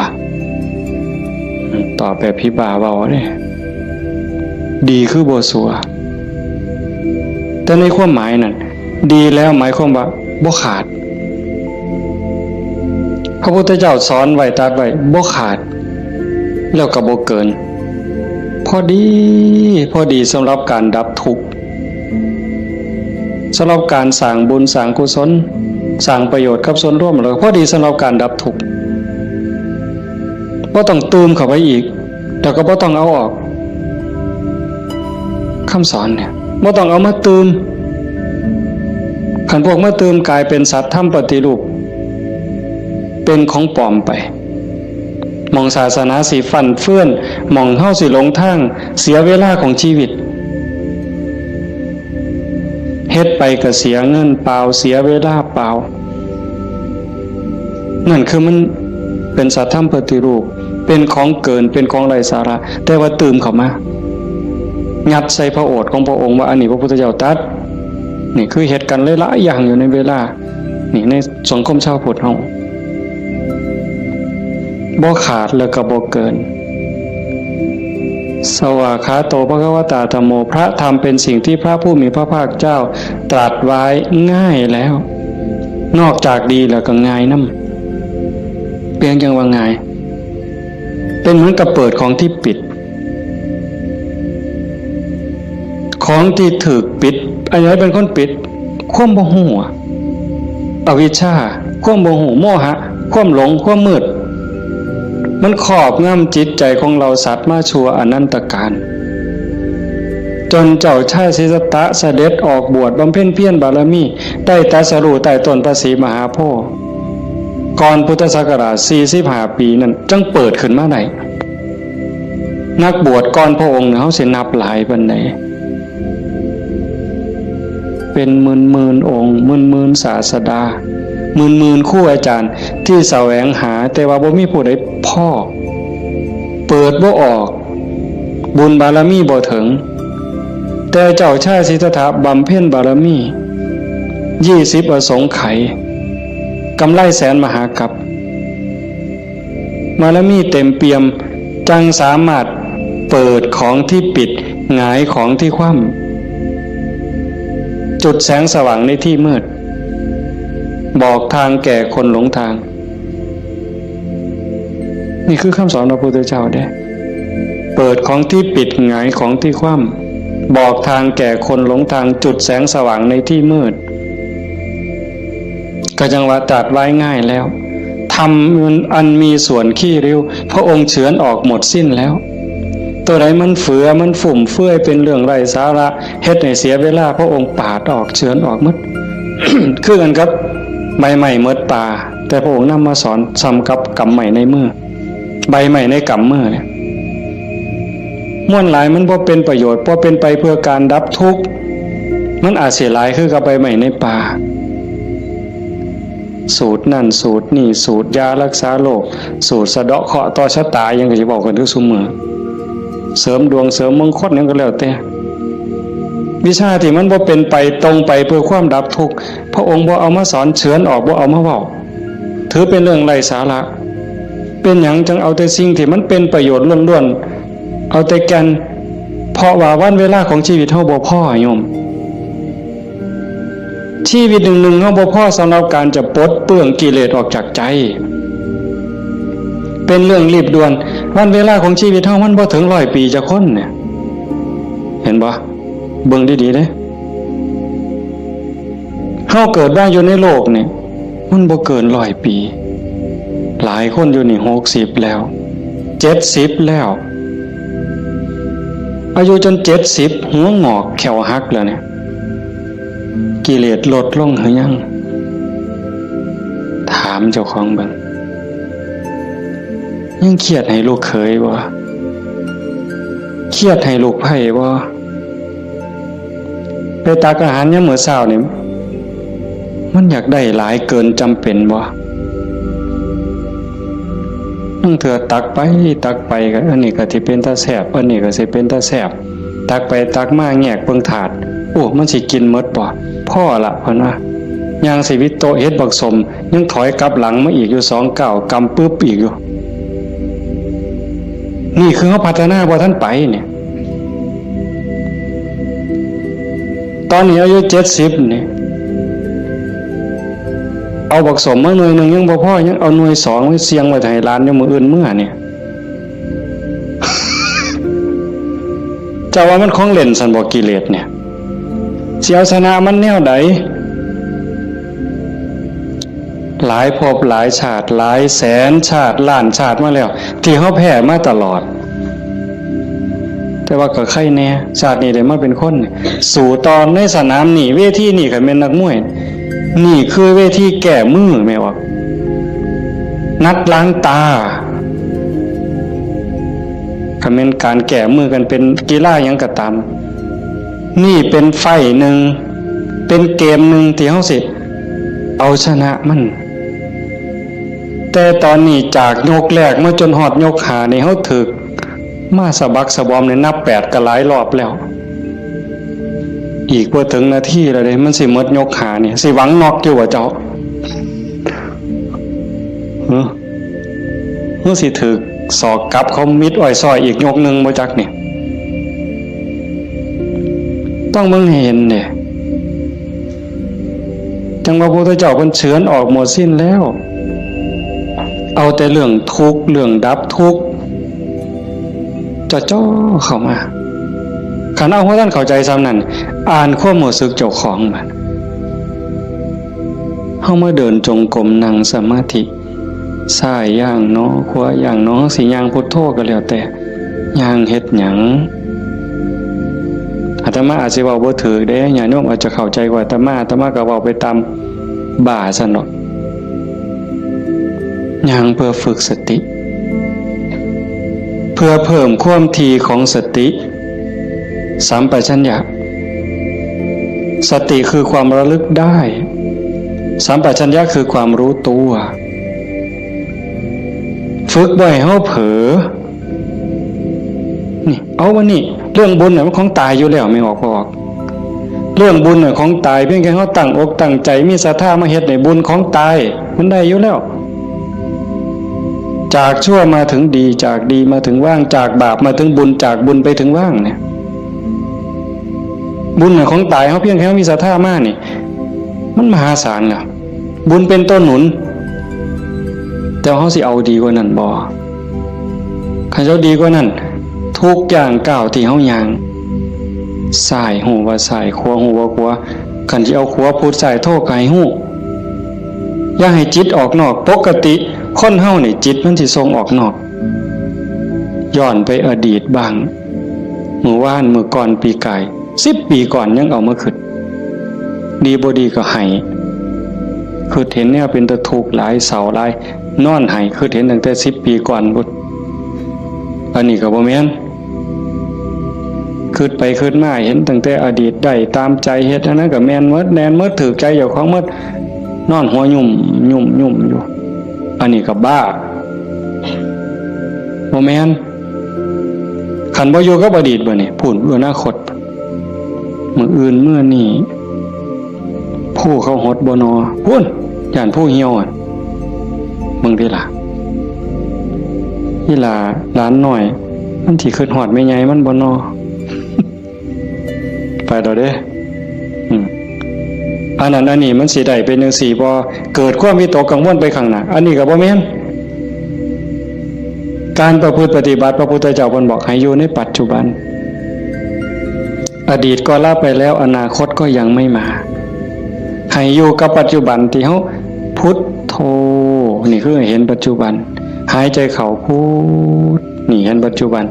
ตอบแบบผีบ้าเว้าเด้ ดีคือบ่ซัว แต่ในความหมายนั่น ดีแล้วหมายความว่าบ่ขาด พระพุทธเจ้าสอนไว้ ตรัสไว้ บ่ขาด แล้วก็บ่เกิน พอดี พอดีสำหรับการดับทุกข์ สำหรับการสร้างบุญสร้างกุศล สร้างประโยชน์กับส่วนรวม แล้วพอดีสำหรับการดับทุกข์ บ่ต้องตื่มเข้าไปอีก แล้วก็บ่ต้องเอาออก คำสอนเนี่ย บ่ต้องเอามาตื่ม คันพวกมาตื่มกลายเป็นสัตว์ธรรมปฏิรูป เป็นของปลอมไป หม่องศาสนาสิฟั่นเฟือน หม่องเฮาสิหลงทาง เสียเวลาของชีวิต เฮ็ดไปก็เสียเงินเปล่า เสียเวลาเปล่า นั่นคือมันเป็นสัตว์ธรรมปฏิรูป เป็นของเกิน เป็นของไร้สาระ แต่ว่าตื่มเข้ามา ยัดใส่พระโอษฐ์ของพระองค์ว่าอันนี้พระพุทธเจ้าตรัส นี่คือเฮ็ดกันหลายๆอย่างอยู่ในเวลา นี่ในสังคมชาวพุทธเฮา บ่ขาดแล้วก็บ่เกิน สวากขาโต ภควตา ธัมโม พระธรรมเป็นสิ่งที่พระผู้มีพระภาคเจ้าตรัสไว้ง่ายแล้ว นอกจากดีแล้วก็ง่ายนำ เป็นจั่งว่าง่าย เป็นเหมือนกับเปิดของที่ปิด ของที่ถูกปิด อันไหนเป็นคนปิด ความบ่ฮู้อะ อวิชชา ความบ่ฮู้ โมหะ ความหลง ความมืด มันครอบงำจิตใจของเราสัตว์มาชั่วอนันตกาล จนเจ้าชายสิทธัตถะเสด็จออกบวชบำเพ็ญเพียรบารมี ได้ตรัสรู้ใต้ต้นพระศรีมหาโพธิ์ ก่อนพุทธศักราชสี่สิบห้าปีนั่น จั่งเปิดขึ้นมาได้ นักบวชก่อนพระองค์เนี่ย เฮาสินับหลายปานใด เป็นหมื่นๆองค์ หมื่นๆศาสดา หมื่นๆครูอาจารย์ที่แสวงหา แต่ว่าบ่มีผู้ใดพ้อ เปิดบ่ออก บุญบารมีบ่ถึง แต่เจ้าชายสิทธัตถะบำเพ็ญบารมี ยี่สิบอสงไขย กำไรแสนมหากัป บารมีเต็มเปี่ยม จั่งสามารถเปิดของที่ปิด หงายของที่คว่ำ จุดแสงสว่างในที่มืด บอกทางแก่คนหลงทาง นี่คือคำสอนพระพุทธเจ้าเด้ เปิดของที่ปิด หงายของที่คว่ำ บอกทางแก่คนหลงทาง จุดแสงสว่างในที่มืด ก็จั่งว่าตรัสไว้ง่ายแล้ว ธรรมอันมีส่วนขี้ริ้ว พระองค์เฉือนออกหมดสิ้นแล้ว ตัวใดมันเฟือ มันฟุ่มเฟือย เป็นเรื่องไร้สาระ เฮ็ดให้เสียเวลา พระองค์ปาดออก เฉือนออกหมด คือกันกับใบไม้หมดป่า แต่พระองค์นำมาสอนส่ำกับกำไม้ในมือ ใบไม้ในกำมือเนี่ย มวลหลายมันบ่เป็นประโยชน์ บ่เป็นไปเพื่อการดับทุกข์ มันอาจสิหลายคือกับใบไม้ในป่า สูตรนั่นสูตรนี่ สูตรยารักษาโรค สูตรสะเดาะเคราะห์ต่อชะตา หยังก็สิเว้ากันอยู่ซุมื้อ เสริมดวงเสริมมงคลหยังก็แล้วแต่ วิชาที่มันบ่เป็นไปตรงไปเพื่อความดับทุกข์ พระองค์บ่เอามาสอน เฉือนออก บ่เอามาเว้า ถือเป็นเรื่องไร้สาระ เป็นหยังจั่งเอาแต่สิ่งที่มันเป็นประโยชน์ล้วนๆ เอาแต่แก่น เพราะว่าวันเวลาของชีวิตเฮาบ่พอโยม ชีวิตหนึ่งๆเฮาบ่พอสำหรับการจะปลดเปลื้องกิเลสออกจากใจ เป็นเรื่องรีบด่วน วันเวลาของชีวิตเฮามันบ่ถึงร้อยปีจักคนเนี่ย เห็นบ่ เบิ่งดีๆเด้ เฮาเกิดมาอยู่ในโลกนี่ มันบ่เกินร้อยปี หลายคนอยู่นี่หกสิบแล้ว เจ็ดสิบแล้ว อายุจนเจ็ดสิบ หัวงอกแข้วหักแล้วเนี่ย กิเลสลดลงหรือยัง ถามเจ้าของเบิ่ง ยังเครียดให้ลูกเขยบ่ เครียดให้ลูกไพร่บ่ ไปตักอาหารยามมื้อเช้านี่ มันอยากได้หลายเกินจำเป็นบ่ ลางเทื่อตักไปตักไปก็ อันนี้ก็สิเป็นตาแซ่บ อันนี้ก็สิเป็นตาแซ่บ ตักไปตักมาแงกเบิ่งถาด โอ้ มันสิกินหมดบ่ พอละ เพิ่นว่า ย่างสิวิดโต๊ะเฮ็ดบักสม ยังถอยกลับหลังมาอีกอยู่สองก้าว กำปึบอีกอยู่ นี่คือเฮาพัฒนาบ่ทันไปเนี่ย ตอนนี้อายุเจ็ดสิบนี่ เอาบักสมมาหน่วยหนึ่งยังบ่พอ ยังเอาหน่วยสองไว้เสี่ยงไว้ให้หลานอยู่มื้ออื่นเมือเนี่ย เจ้าว่ามันของเล่นซั่นบ่ กิเลสเนี่ย สิเอาชนะมันแนวใด หลายภพหลายชาติ หลายแสนชาติ ล้านชาติมาแล้ว ที่เฮาแพ้มาตลอด แต่ว่าก็ไคแน่ ชาตินี้ได้มาเป็นคน สู้ต่อในสนามนี่ เวทีนี่ คันแม่นนักมวย นี่คือเวทีแก้มือ แม่นบ่ นัดล้างตา คันแม่นการแก้มือกันเป็นกีฬาหยังก็ตาม นี่เป็นไฟต์หนึ่ง เป็นเกมหนึ่งที่เฮาสิเอาชนะมัน แต่ตอนนี้จากยกแรกมาจนฮอดยกห้านี่ เฮาถืกมาสะบักสะบอมนี่ นับแปดก็หลายรอบแล้ว อีกบ่ถึงนาทีแล้วเด้ มันสิหมดยกห้านี่ สิหวังน็อกอยู่บ่เจ้า หึ หึ สิถืกศอกกลับเขามิดอ้อยซ้อยอีกยกหนึ่งบ่จักนี่ ต้องเบิ่งให้เห็นเด้ จั่งว่าพระพุทธเจ้าเพิ่นเฉือนออกหมดสิ้นแล้ว เอาแต่เรื่องทุกข์ เรื่องดับทุกข์ จ่อๆเข้ามา คันเอาบ่ทันเข้าใจส่ำนั้น อ่านความรู้สึกเจ้าของบัด เฮามาเดินจงกรม นั่งสมาธิ ซ้ายย่างหนอ ขวาย่างหนอ สิย่างพุทโธก็แล้วแต่ ย่างเฮ็ดหยัง อาตมาอาจสิเว้าบ่ถูกเด้ ญาติโยมอาจจะเข้าใจกว่าอาตมา อาตมาก็เว้าไปตามบ้าซั่นดอก ย่างเพื่อฝึกสติ เพื่อเพิ่มความถี่ของสติ สัมปชัญญะ สติคือความระลึกได้ สัมปชัญญะคือความรู้ตัว ฝึกบ่ให้เฮาเผลอ นี่ เอาวันนี้ เรื่องบุญน่ะมันของตายอยู่แล้ว แม่นบ่พ่อ เรื่องบุญน่ะของตาย เพียงแค่เฮาตั้งอกตั้งใจ มีศรัทธามาเฮ็ดนี่ บุญของตาย มันได้อยู่แล้ว จากชั่วมาถึงดี จากดีมาถึงว่าง จากบาปมาถึงบุญ จากบุญไปถึงว่างเนี่ย บุญน่ะของตาย เฮาเพียงแค่เฮามีศรัทธามานี่ มันมหาศาลแล้ว บุญเป็นตัวหนุน แต่เฮาสิเอาดีกว่านั้นบ่ คันเฮาดีกว่านั้น ทุกย่างก้าวที่เฮาย่าง ซ้ายฮู้ว่าซ้าย ขวาฮู้ว่าขวา คันสิเอาขวาพุทซ้ายโธก็ให้ฮู้ อย่าให้จิตออกนอก ปกติคนเฮานี่จิตมันสิส่งออกนอก ย้อนไปอดีตบ้าง มื้อวาน มื้อก่อน ปีกาย สิบปีก่อนยังเอามาคิด ดีบ่ดีก็ไห้ คิดเห็นแนวเป็นตาทุกข์หลาย เศร้าหลาย นอนไห้ คิดเห็นตั้งแต่สิบปีก่อนพุ้น อันนี้ก็บ่แม่น คิดไปคิดมาเห็นตั้งแต่อดีต ได้ตามใจ เฮ็ดอันนั้นก็แม่นหมด แม่นหมด ถูกใจเจ้าของหมด นอนหัวยุ่มยุ่มยุ่มอยู่ อันนี้ก็บ้า บ่แม่น คันบ่อยู่กับอดีตบัดนี้ พู้น อนาคต มื้ออื่นมื้อนี้ ผู้เขาหดบ่นอ พู้น ย่านผู้เหี่ยวอะ เบิ่งติล่ะ อีหล่าหลานน้อย มันสิคิดฮอดแม่ใหญ่มันบ่นอ ไปแล้วเด้ อืม อันนั้นอันนี้มันสิได้เป็นจั่งซี้บ่ เกิดความวิตกกังวลไปข้างหน้า อันนี้ก็บ่แม่น การประพฤติปฏิบัติ พระพุทธเจ้าเพิ่นบอกให้อยู่ในปัจจุบัน อดีตก็ละไปแล้ว อนาคตก็ยังไม่มา ให้อยู่กับปัจจุบันที่เฮาพุทโธ นี่คือเห็นปัจจุบัน หายใจเข้าพุท นี่เห็นปัจจุบัน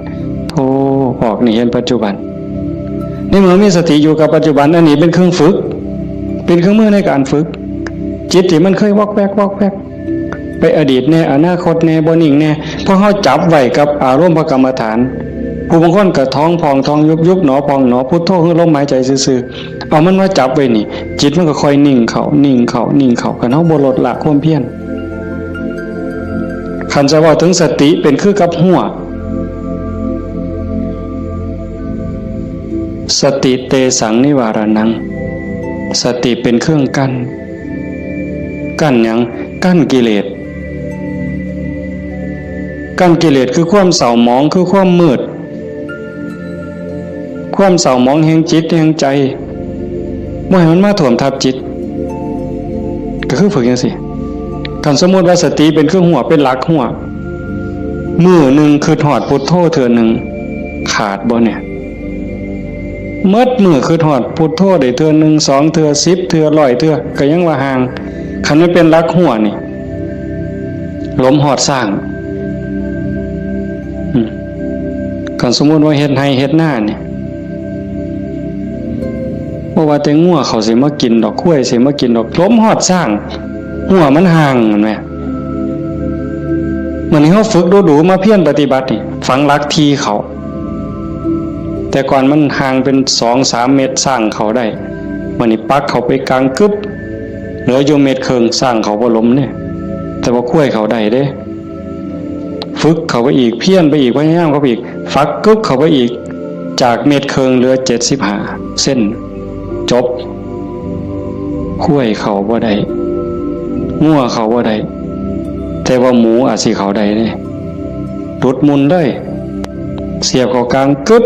โธ ออก นี่เห็นปัจจุบัน ในเมื่อมีสติอยู่กับปัจจุบัน อันนี้เป็นเครื่องฝึก เป็นเครื่องมือในการฝึก จิตที่มันเคยวอกแวกวอกแวก ไปอดีตแน่ อนาคตแน่ บ่นิ่งแน่ พอเฮาจับไว้กับอารมณ์พระกรรมฐาน ผู้บางคนก็ท้องพองท้องยุบ ยุบหนอพองหนอ พุทโธคือลมหายใจซื่อๆ เอามันมาจับไว้นี่ จิตมันก็ค่อยนิ่งเข้า นิ่งเข้า นิ่งเข้า คันเฮาบ่ลดละความเพียร คันจะเว้าถึงสติเป็นคือกับฮั้ว สติเตสังนิวารณัง สติเป็นเครื่องกั้น กั้นหยัง กั้นกิเลส กั้นกิเลสคือความเศร้าหมอง คือความมืด ความเศร้าหมองแห่งจิตแห่งใจ บ่ให้มันมาท่วมทับจิต ก็คือฝึกจังซี่ คันสมมุติว่าสติเป็นเครื่องฮั้ว เป็นหลักฮั้ว มื้อหนึ่งคิดฮอดพุทโธเทื่อหนึ่ง ขาดบ่เนี่ย หมดมื้อคิดฮอดพุทโธได้เทื่อหนึ่ง สองเทื่อ สิบเทื่อ ร้อยเทื่อ ก็ยังว่าห่าง คันมันเป็นหลักฮั้วนี่ หลมฮอดซ้าง อืม คันสมมุติว่าเฮ็ดไร่เฮ็ดนานี่ บ่ว่าแต่งัวเขาสิมากินดอก ควายสิมากินดอก หลมฮอดซ้าง ฮั้วมันห่าง แม่นบ่ มื้อนี้เฮาฝึกดูๆ มาเพียรปฏิบัตินี่ ฝังหลักที่เข้า แต่ก่อนมันห่างเป็นสองสามเมตร ซ้างเข้าได้ มื้อนี้ปักเข้าไปกลางกึ๊บ เหลืออยู่เมตรครึ่ง ซ้างเข้าบ่หลมเด้ แต่ว่าควายเข้าได้เด้ ฝึกเข้าไปอีก เพียรไปอีก พยายามเข้าไปอีก ฝังกึ๊บเข้าไปอีก จากเมตรครึ่งเหลือเจ็ดสิบห้าเซน จบ ควายเข้าบ่ได้ งัวเข้าบ่ได้ แต่ว่าหมูอาจสิเข้าได้เด้ หลุดมุ่นเลย เสียบเข้ากลางกึ๊บ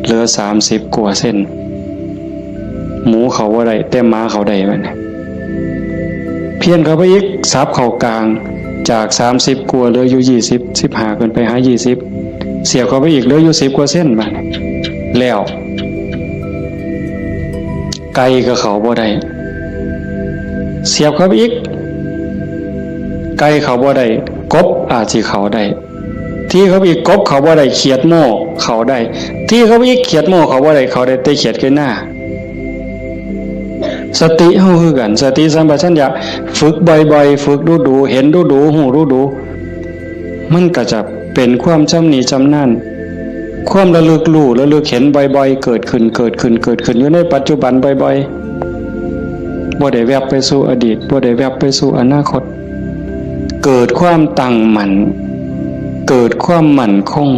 เหลือสามสิบกว่าเซน หมูเข้าบ่ได้ แต่หมาเข้าได้บัดนี้ เพี้ยนเข้าไปอีก สับเข้ากลาง จากสามสิบกว่าเหลืออยู่ยี่สิบ สิบห้าขึ้นไปหายี่สิบ เสียบเข้าไปอีกเหลืออยู่สิบกว่าเซนบัดนี้ แล้ว ไก่ก็เข้าบ่ได้ เสียบเข้าไปอีก ไก่เข้าบ่ได้ กบอาจสิเข้าได้ ที่เข้าไปอีก กบเข้าบ่ได้ เขียดโม่เข้าได้ ที่เข้าไปอีก เขียดโม่เข้าบ่ได้ เข้าได้แต่เขียดไก่นา สติเฮาคือกัน สติสัมปชัญญะ ฝึกบ่อยๆ ฝึกดูๆ เห็นดูๆ ฮู้ดูๆ มันก็จะเป็นความชำนิชำนาญ ความระลึกรู้ระลึกเห็นบ่อยๆ เกิดขึ้น เกิดขึ้น เกิดขึ้น อยู่ในปัจจุบันบ่อยๆ บ่ได้แวบไปสู่อดีต บ่ได้แวบไปสู่อนาคต เกิดความตั้งมั่น เกิดความมั่นคง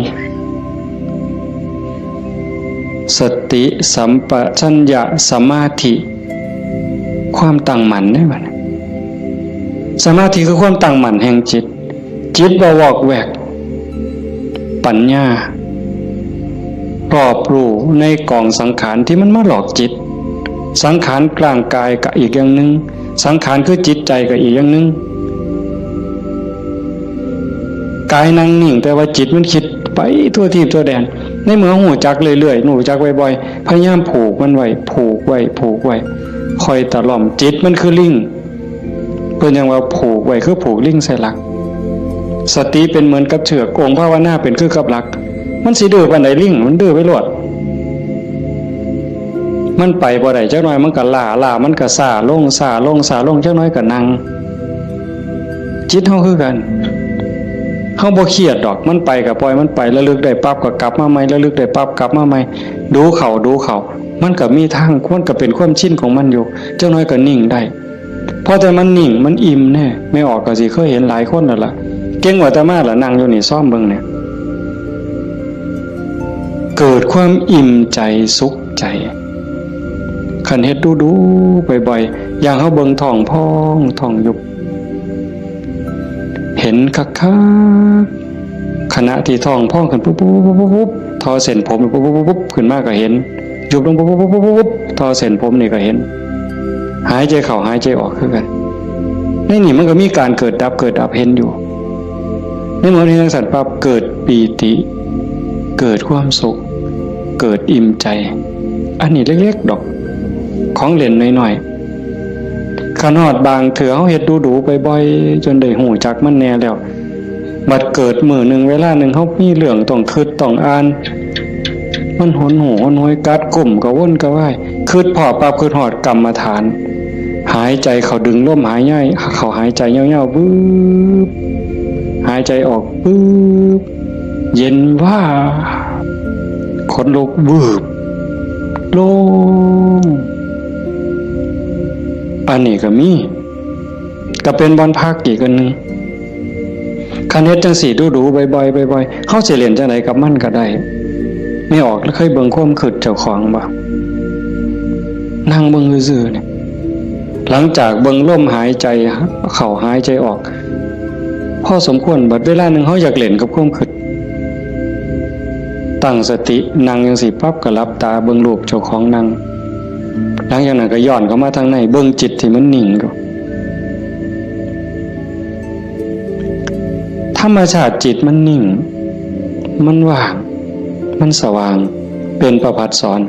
สติสัมปชัญญะสมาธิ ความตั้งมั่นเด้บัดนี้ สมาธิคือความตั้งมั่นแห่งจิต จิตบ่วอกแวก ปัญญา รอบรู้ในกองสังขารที่มันมาหลอกจิต สังขารร่างกายก็อีกอย่างหนึ่ง สังขารคือจิตใจก็อีกอย่างหนึ่ง กายนั่งนิ่ง แต่ว่าจิตมันคิดไปทั่วทีปทั่วแดน ในเมื่อฮู้จักเรื่อยๆ ฮู้จักบ่อยๆ พยายามผูกมันไว้ ผูกไว้ ผูกไว้ คอยตะล่อม จิตมันคือลิง เพิ่นยังว่าผูกไว้คือผูกลิงใส่หลัก สติเป็นเหมือนกับเชือก องค์ภาวนาเป็นคือกับหลัก มันสิดื้อปานใดลิง มันดื้อไปโลด มันไปบ่ได้ จักหน่อยมันก็ล้า ล้ามันก็ซ้าลง ซ้าลง ซ้าลง จักหน่อยก็นั่ง จิตเฮาคือกัน เฮาบ่เครียดดอก มันไปก็ปล่อยมันไป ระลึกได้ปั๊บก็กลับมาใหม่ ระลึกได้ปั๊บกลับมาใหม่ ดูเข้า ดูเข้า มันก็มีทาง มันก็เป็นความชินของมันอยู่ จักหน่อยก็นิ่งได้ พอแต่มันนิ่ง มันอิ่มแน่ แม่ออกก็สิเคยเห็นหลายคนแล้วล่ะ เก่งกว่าอาตมาล่ะ นั่งอยู่นี่ ซอมเบิ่งเนี่ย เกิดความอิ่มใจสุขใจ คันเฮ็ดดูๆ บ่อยๆ อย่างเฮาเบิ่งท้องพองท้องยุบ เห็นคักๆ ขณะที่ท้องพองขึ้นปุ๊บปุ๊บปุ๊บปุ๊บปุ๊บ ทอเส้นผมปุ๊บปุ๊บปุ๊บปุ๊บ ขึ้นมาก็เห็น ยุบลงปุ๊บปุ๊บปุ๊บปุ๊บปุ๊บ ทอเส้นผมนี่ก็เห็น หายใจเข้าหายใจออกคือกัน ในนี่มันก็มีการเกิดดับเกิดดับเห็นอยู่ ในเมื่อเห็นจังซั่นปั๊บ เกิดปีติ เกิดความสุข เกิดอิ่มใจ อันนี้เล็กๆ ดอก ข ของเล่นน้อยๆ คันฮอดบางเทื่อเฮาเฮ็ดดูๆ บ่อยๆ จนได้ฮู้จักมันแหน่แล้ว บัดเกิดมื้อหนึ่งเวลาหนึ่งเฮามีเรื่องต้องคิดต้องอ่าน มันหนหูหนหวยกัดกุ้มกระวนกระวาย คิดพ้อปั๊บคิดฮอดกรรมฐาน หายใจเข้าดึงลมหายใจเข้าหายใจยาวๆ วืบ หายใจออกวืบ เย็นวาบ ขนลุกวืบ โล่ง อันนี้ก็มี ก็เป็นบ่อนพักอีกอันหนึ่ง คันเฮ็ดจั่งซี้ดูๆ บ่อยๆ บ่อยๆ เฮาสิเล่นจั่งใดกับมันก็ได้ แม่ออกเคยเบิ่งความคิดเจ้าของบ่ นั่งเบิ่งซื่อๆ เนี่ย หลังจากเบิ่งลมหายใจเข้าหายใจออก พอสมควร บัดเวลาหนึ่งเฮาอยากเล่นกับความคิด ตั้งสตินั่งจั่งซี้ปั๊บก็หลับตาเบิ่งรูปเจ้าของนั่ง หลังจากนั้นก็ย้อนเข้ามาทางใน เบิ่งจิตที่มันนิ่งอยู่ ธรรมชาติจิตมันนิ่ง มันว่าง มันสว่าง เป็นประภัสสร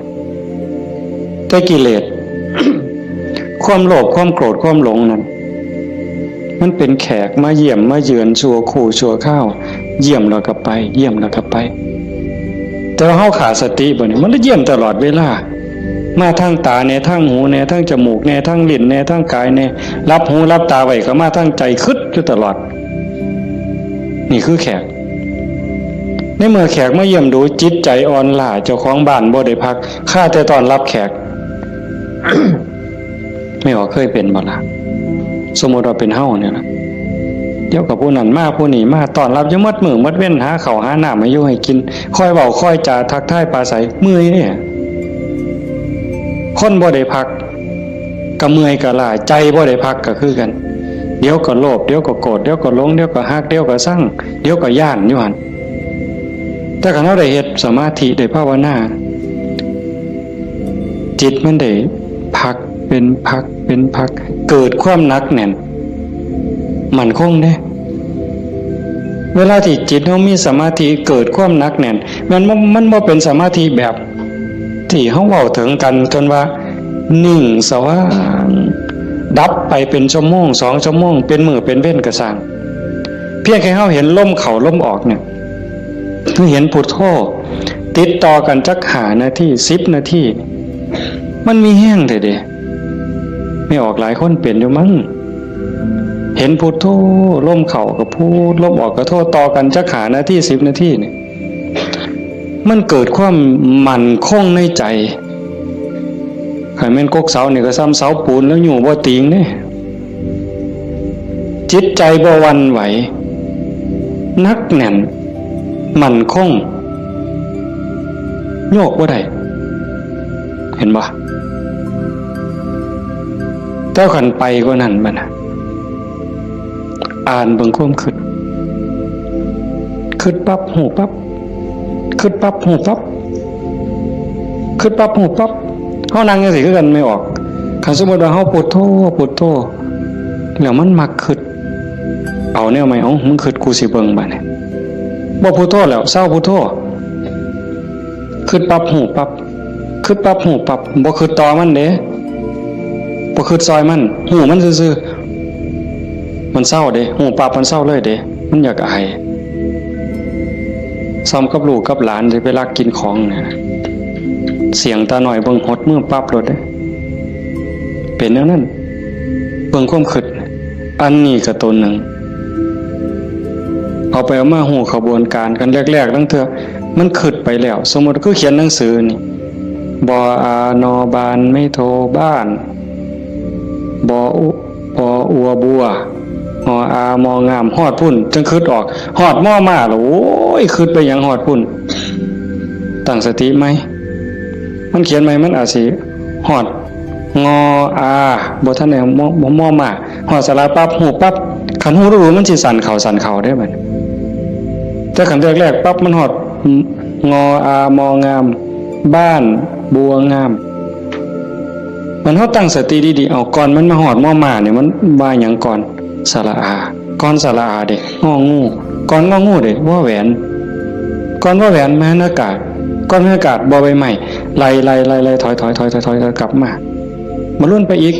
แต่กิเลส ความโลภ ความโกรธ ความหลงนั่น มันเป็นแขกมาเยี่ยมมาเยือนชั่วครู่ชั่วคราว เยี่ยมแล้วก็ไป เยี่ยมแล้วก็ไป แต่ว่าเฮาขาดสติบ่นี่ มันเลยเยี่ยมตลอดเวลา มาทางตาแหน่ ทางหูแหน่ ทางจมูกแหน่ ทางลิ้นแหน่ ทางกายแหน่ หลับหูหลับตาไว้ก็มาทางใจ คิดอยู่ตลอด นี่คือแขก ในเมื่อแขกมาเยี่ยมดู จิตใจอ่อนล้า เจ้าของบ้านบ่ได้พัก คาแต่ต้อนรับแขก แม่ออกเคยเป็นบ่ล่ะ สมมุติว่าเป็นเฮาเนี่ยนะ เดี๋ยวก็ผู้นั้นมาผู้นี้มา ต้อนรับอยู่หมดมื้อหมดเว็น หาข้าวหาน้ำให้อยู่ให้กิน คอยเว้าคอยจาทักทายปราศรัย เมื่อยเนี่ย คนบ่ได้พัก ก็เมื่อยก็ล้า ใจบ่ได้พักก็คือกัน เดี๋ยวก็โลภ เดี๋ยวก็โกรธ เดี๋ยวก็หลง เดี๋ยวก็ฮัก เดี๋ยวก็ซัง เดี๋ยวก็ย้านอยู่หั่น แต่คันเฮาได้เฮ็ดสมาธิ ได้ภาวนา จิตมันได้พักเป็นพักเป็นพัก เกิดความหนักแน่น มั่นคงเด้ เวลาที่จิตเฮามีสมาธิ เกิดความหนักแน่น มันบ่ มันบ่เป็นสมาธิแบบที่เฮาเว้าถึงกัน จนว่านิ่งสว่าง ดับไปเป็นชั่วโมง สองชั่วโมง เป็นมื้อเป็นเว็นก็ซ่าง เพียงแค่เฮาเห็นลมเข้าลมออกเนี่ย คือเห็นพุทโธ ติดต่อกันจักห้านาที สิบนาที มันมีแฮงแท้เด้ แม่ออกหลายคนเป็นอยู่มั้ง เห็นพุทโธ ลมเข้าก็พุท ลมออกก็โธ ต่อกันจักห้านาที สิบนาทีนี่ มันเกิดความมั่นคงในใจ คันแม่นกกเสานี่ก็ส่ำเสาปูนแล้วอยู่บ่ติงเด้ จิตใจบ่หวั่นไหว หนักแน่น มั่นคง โยกบ่ได้ เห็นบ่ แต่คันไปกว่านั้นบัดน่ะ อ่านเบิ่งความคิด คิดปั๊บ ฮู้ปั๊บ คิดปั๊บ ฮู้ปั๊บ คิดปั๊บ ฮู้ปั๊บ เฮานั่งจั่งซี้คือกัน แม่ออก คันสมมุติว่าเฮาพุทโธ พุทโธ แล้วมันมักคิด เอาแนวใหม่ เอ้า มึงคิด กูสิเบิ่งบัดนี้ บ่พุทโธแล้ว เซาพุทโธ คิดปั๊บ ฮู้ปั๊บ คิดปั๊บ ฮู้ปั๊บ บ่คิดต่อมันเด้ บ่คิดซอยมัน ฮู้มันซื่อๆ มันเซาเด้ ฮู้ปั๊บ มันเซาเลยเด้ มันอยากอาย ส่ำกับลูกกับหลานสิไปลักกินของเนี่ย เสี้ยงตาน้อยเบิ่งหดมือปั๊บโลดเด้ เป็นแนวนั้น เบิ่งความคิด อันนี้ก็ตัวหนึ่ง เอาไปเอามาฮู้ขบวนการกัน แรกๆ ลางเทื่อ มันคิดไปแล้ว สมมุติคือเขียนหนังสือนี่ บออา นอ บาน ไม้โท บ้าน บออุ ปออัวบัว หออา มองาม ฮอดพุ้น จั่งคิดออก ฮอดมอมาแล้ว โอ้ย คิดไปหยังฮอดพุ้น ตั้งสติใหม่ มันเขียนใหม่ มันอาจสิฮอด งออา บ่ทันได้มอ มอมา ฮอดสระปั๊บ ฮู้ปั๊บ คันฮู้รู้มันสิสั่นเข้าสั่นเข้าเด้บัดนี้ แต่คันแรกๆ ปั๊บ มันฮอด งออา มองาม บ้าน บัวงาม มันเฮาตั้งสติดีๆ เอา ก่อนมันมาฮอดมอมาเนี่ย มันว่าหยังก่อน สระอา ก่อนสระอาเด้ งองู ก่อนงองูเด้ วอแหวน ก่อนวอแหวน มหานากาศ ก่อนมหานากาศ บอใบไม้ ไล่ๆๆๆ ถอยๆๆๆๆ กลับมา มาลุ้นไปอีก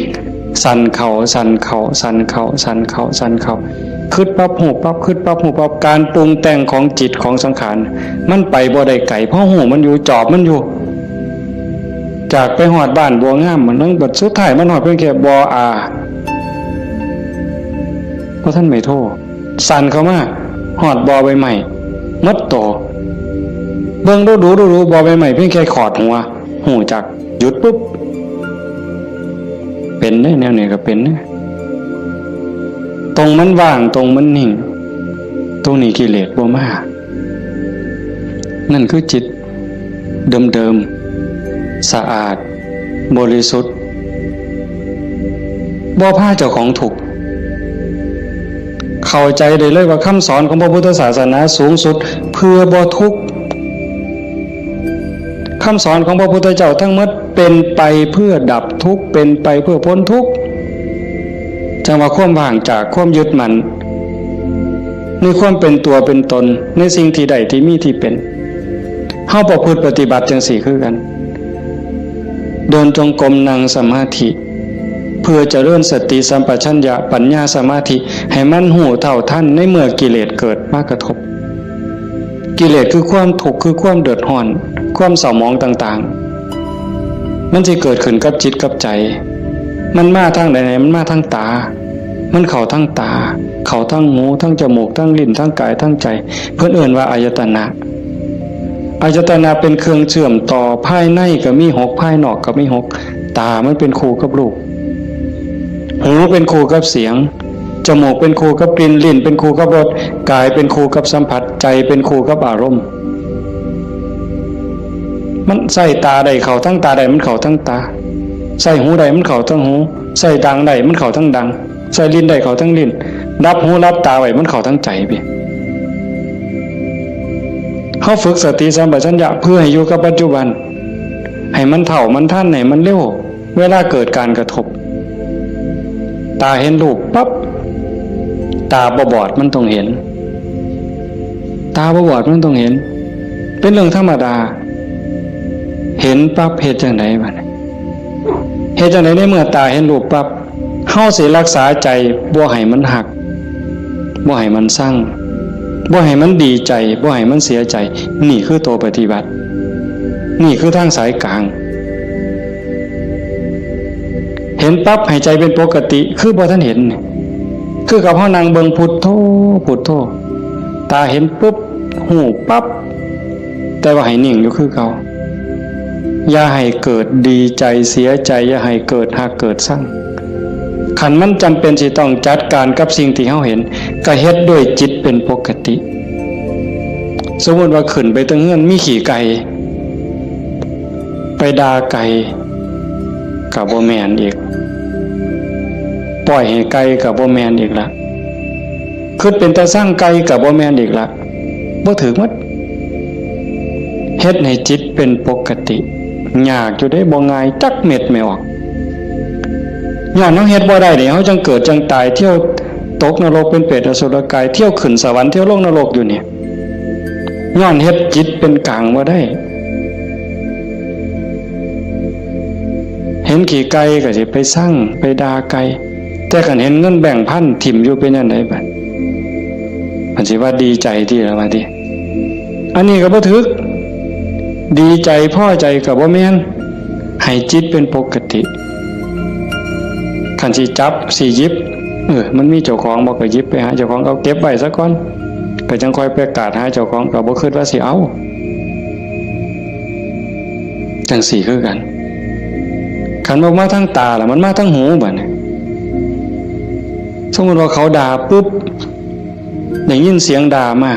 สั่นเข่า สั่นเข่า สั่นเข่า สั่นเข่า สั่นเข่า คิดปั๊บฮู้ปั๊บ คิดปั๊บฮู้ปั๊บ การปรุงแต่งของจิตของสังขาร มันไปบ่ได้ไกล เพราะฮู้มันอยู่ จอบมันอยู่ จากไปฮอดบ้านบัวงาม มันนั่งบัดสุดท้ายมันฮอดเพียงแค่บ่ออา เพราะท่านไม่โทษ สั่นเข้ามา ฮอดบ่อใบไม้ หมดโต เบิ่งดูดูดูดู บ่อใบไม้เพียงแค่ขอดหัว ฮู้จัก หยุดปุ๊บ เป็นเด้ แนวนี้ก็เป็นเด้ ตรงมันว่าง ตรงมันนิ่ง ตรงนี้กิเลสบ่มา นั่นคือจิตเดิมๆ สะอาด บริสุทธิ์ บ่พาเจ้าของทุกข์ เข้าใจได้เลยว่าคำสอนของพระพุทธศาสนาสูงสุด เพื่อบ่ทุกข์ คำสอนของพระพุทธเจ้าทั้งหมดเป็นไปเพื่อดับทุกข์ เป็นไปเพื่อพ้นทุกข์ จังว่าความว่างจากความยึดมั่น ในความเป็นตัวเป็นตน ในสิ่งที่ได้ที่มีที่เป็น เฮาประพฤติปฏิบัติจังซี่คือกัน เดินจงกรม นั่งสมาธิ เพื่อเจริญสติสัมปชัญญะ ปัญญา สมาธิ ให้มันฮู้เท่าทันในเมื่อกิเลสเกิดมากระทบ กิเลสคือความทุกข์ คือความเดือดร้อน ความเศร้าหมองต่างๆ มันสิเกิดขึ้นกับจิตกับใจ มันมาทางใด มันมาทางตา มันเข้าทางตา เข้าทางหู ทางจมูก ทางลิ้น ทางกาย ทางใจ เพิ่นเอิ้นว่าอายตนะ อายตนะเป็นเครื่องเชื่อมต่อ ภายในก็มีหก ภายนอกก็มีหก ตามันเป็นคู่กับรูป หูเป็นคู่กับเสียง จมูกเป็นคู่กับกลิ่น ลิ้นเป็นคู่กับรส กายเป็นคู่กับสัมผัส ใจเป็นคู่กับอารมณ์ มันใส่ตาได้เข้าทั้งตาได้ มันเข้าทั้งตา ใส่หูได้ มันเข้าทั้งหู ใส่ดังได้ มันเข้าทั้งดัง ใส่ลิ้นได้เข้าทั้งลิ้น รับหูรับตาไว้ มันเข้าทั้งใจพี่ เฮาฝึกสติสัมปชัญญะเพื่อให้อยู่กับปัจจุบัน ให้มันเท่ามันทัน ให้มันเร็ว เวลาเกิดการกระทบ ตาเห็นรูปปั๊บ ตาบ่บอดมันต้องเห็น ตาบ่บอดมันต้องเห็น เป็นเรื่องธรรมดา เห็นปั๊บเฮ็ดจังไดบัดนี้ เฮ็ดจังไดในเมื่อตาเห็นรูปปั๊บ เฮาสิรักษาใจบ่ให้มันฮัก บ่ให้มันซัง บ่ให้มันดีใจ บ่ให้มันเสียใจ นี่คือตัวปฏิบัติ นี่คือทางสายกลาง เห็นปั๊บให้ใจเป็นปกติ คือบ่ทันเห็น คือกับเฮานั่งเบิ่งพุทโธ พุทโธ ตาเห็นปุ๊บ ฮู้ปั๊บ แต่ว่าให้นิ่งอยู่คือเก่า อย่าให้เกิดดีใจเสียใจ อย่าให้เกิดฮักเกิดซัง คันมันจำเป็นสิต้องจัดการกับสิ่งที่เฮาเห็น ก็เฮ็ดด้วยจิตเป็นปกติ สมมุติว่าขึ้นไปเทิงเฮือนมีขี้ไก่ ไปด่าไก่ ก็บ่แม่นอีก ปล่อยให้ไก่ก็บ่แม่นอีกละ คิดเป็นตาซังไก่ก็บ่แม่นอีกละ บ่ถืกหมด เฮ็ดให้จิตเป็นปกติ ยากอยู่เด้ บ่ง่ายจักเม็ดแม่ออก ย้อนเฮาเฮ็ดบ่ได้นี่ เฮาจังเกิดจังตาย เที่ยวตกนรกเป็นเปรตอสุรกาย เที่ยวขึ้นสวรรค์ เที่ยวลงนรกอยู่นี่ ย้อนเฮ็ดจิตเป็นกลางบ่ได้ เห็นขี้ไก่ก็สิไปซัง ไปด่าไก่ แต่คันเห็นเงินแบงค์พันถิ่มอยู่เป็นจั่งใดบัด มันสิว่าดีใจติล่ะว่าติ อันนี้ก็บ่ถืก ดีใจพอใจก็บ่แม่น ให้จิตเป็นปกติ คันสิจับสิหยิบ เออ มันมีเจ้าของบ่ก็หยิบไปหาเจ้าของ เอาเก็บไว้ซะก่อน ก็จั่งค่อยไปกาดหาเจ้าของ ก็บ่คิดว่าสิเอา จั่งซี้คือกัน คันบ่มาทางตาล่ะ มันมาทางหูบัดนี้ สมมุติว่าเขาด่าปุ๊บ ได้ยินเสียงด่ามา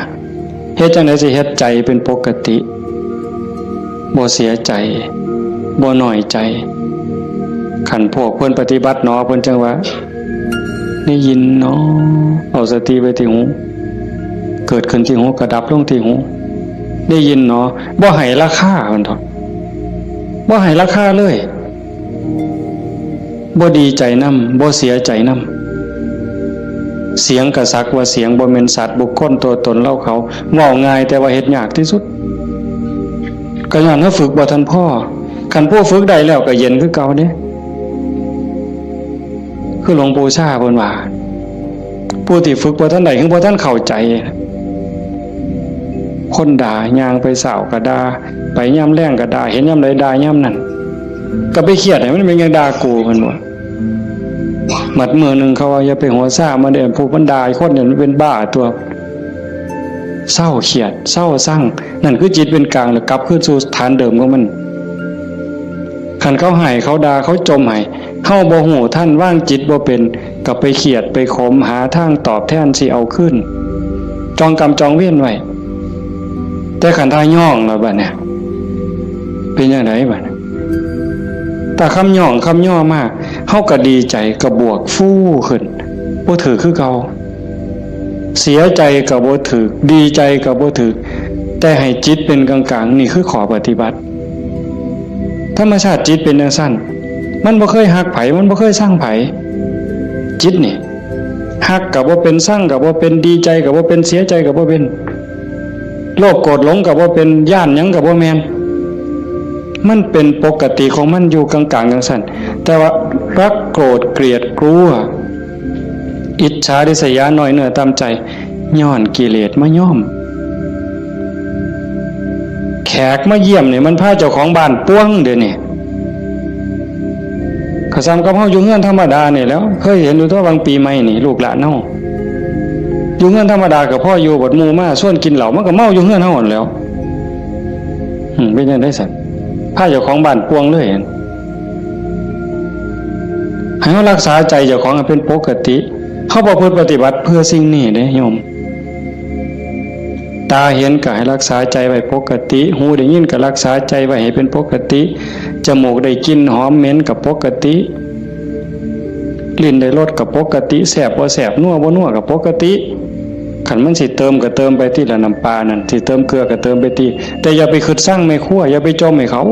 เฮ็ดจั่งใดสิเฮ็ดใจเป็นปกติ บ่เสียใจ บ่น้อยใจ คันพวกเพิ่นปฏิบัติหนอ เพิ่นจั่งว่า ได้ยินหนอ เอาสติไว้ที่หู เกิดขึ้นที่หู ก็ดับลงที่หู ได้ยินหนอ บ่ให้ราคา เพิ่นเถาะ บ่ให้ราคาเลย บ่ดีใจนำ บ่เสียใจนำ เสียงก็สักว่าเสียง บ่แม่นสัตว์บุคคลตัวตนเราเขา เว้าง่ายแต่ว่าเฮ็ดยากที่สุด ก็ย้อนเฮาฝึกบ่ทันพอ คันผู้ฝึกได้แล้วก็เย็นคือเก่าเด้ คือหลวงปู่ชาเพิ่นว่า ผู้ที่ฝึกบ่ทันได้ คือบ่ทันเข้าใจ คนด่า ย่างไปเช้าก็ด่า ไปยามแลงก็ด่า เห็นยามใดด่ายามนั้น ก็ไปเครียดให้มันเป็นหยังด่ากู เพิ่นว่า บัดมื้อหนึ่งเขาว่า อย่าไปหัวซ่ามันเด้อ ผู้มันด่าคนเนี่ยมันเป็นบ้าตัว เซาเครียด เซาซัง นั่นคือจิตเป็นกลาง แล้วกลับคืนสู่ฐานเดิมของมัน คันเขาให้ เขาด่า เขาจ่มให้ เฮาบ่ฮู้ทัน วางจิตบ่เป็น ก็ไปเครียด ไปขม หาทางตอบแทนสิเอาคืน จองกรรมจองเวรไว้ แต่คันถ้าย้องแล้วบัดเนี่ย เป็นจั่งใดบัดเนี่ย ถ้าคำย้องคำย่อมา เฮาก็ดีใจ ก็บวกฟูขึ้น บ่ถืกคือเก่า เสียใจก็บ่ถืก ดีใจก็บ่ถืก แต่ให้จิตเป็นกลางๆ นี่คือข้อปฏิบัติ ธรรมชาติจิตเป็นจั่งซั้น มันบ่เคยฮักไผ มันบ่เคยซังไผ จิตนี่ ฮักก็บ่เป็น ซังก็บ่เป็น ดีใจก็บ่เป็น เสียใจก็บ่เป็น โลภโกรธหลงก็บ่เป็น ย้านหยังก็บ่แม่น มันเป็นปกติของมันอยู่กลางๆ จั่งซั้น แต่ว่ารักโกรธเกลียดกลัว อิจฉาริษยา น้อยเนื้อต่ำใจ ย้อนกิเลสมาย้อม แขกมาเยี่ยมนี่มันพาเจ้าของบ้านป่วงเดี๋ยวนี้ ก็ส่ำกับเฮาอยู่เฮือนธรรมดานี่แหล้ว เคยเห็นอยู่ตั๊ว บางปีใหม่นี่ ลูกหลานเฮาอยู่เฮือนธรรมดาก็พออยู่ บัดหมู่มาชวนกินเหล้า มันก็เมาอยู่เฮือนเฮาหั้นแหล้ว อืม เป็นจั่งใดซั้น พาเจ้าของบ้านป่วงเลย ให้เฮารักษาใจเจ้าของให้เป็นปกติ เฮาประพฤติปฏิบัติเพื่อสิ่งนี้เด้โยม ตาเห็นก็ให้รักษาใจไว้ปกติ หูได้ยินก็รักษาใจไว้ให้เป็นปกติ จมูกได้กลิ่นหอมเหม็นก็ปกติ ลิ้นได้รสก็ปกติ แซ่บบ่แซ่บ นัวบ่นัวก็ปกติ คันมันสิเติมก็เติมไปติละ น้ำปลานั่น สิเติมเกลือก็เติมไปติ แต่อย่าไปคิดซังแม่ครัว อย่าไปจ่มให้เขา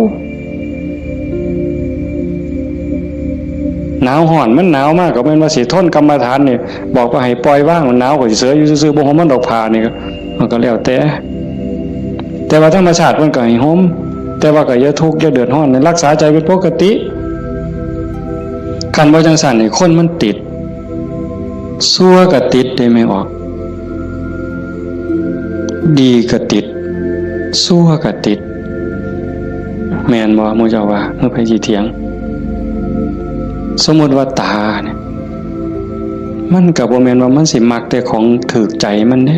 หนาวฮ้อน มันหนาวมากก็แม่นว่าสิทนกรรมฐานนี่ บอกว่าให้ปล่อยวาง มันหนาวก็สิเสยอยู่ซื่อๆ บ่ห่มมันดอกผ้านี่ก็ มันก็แล้วแต่ แต่ว่าธรรมชาติมันก็ให้ห่ม แต่ว่าก็อย่าทุกข์อย่าเดือดร้อน รักษาใจเป็นปกติ คันบ่จั่งซั้นนี่ คนมันติด ชั่วก็ติดเด้แม่ออก ดีก็ติด ชั่วก็ติด แม่นบ่ หมู่เจ้าว่า หรือไผสิเถียง สมมุติว่าตาเนี่ย มันก็บ่แม่นว่ามันสิมักแต่ของถืกใจมันเด้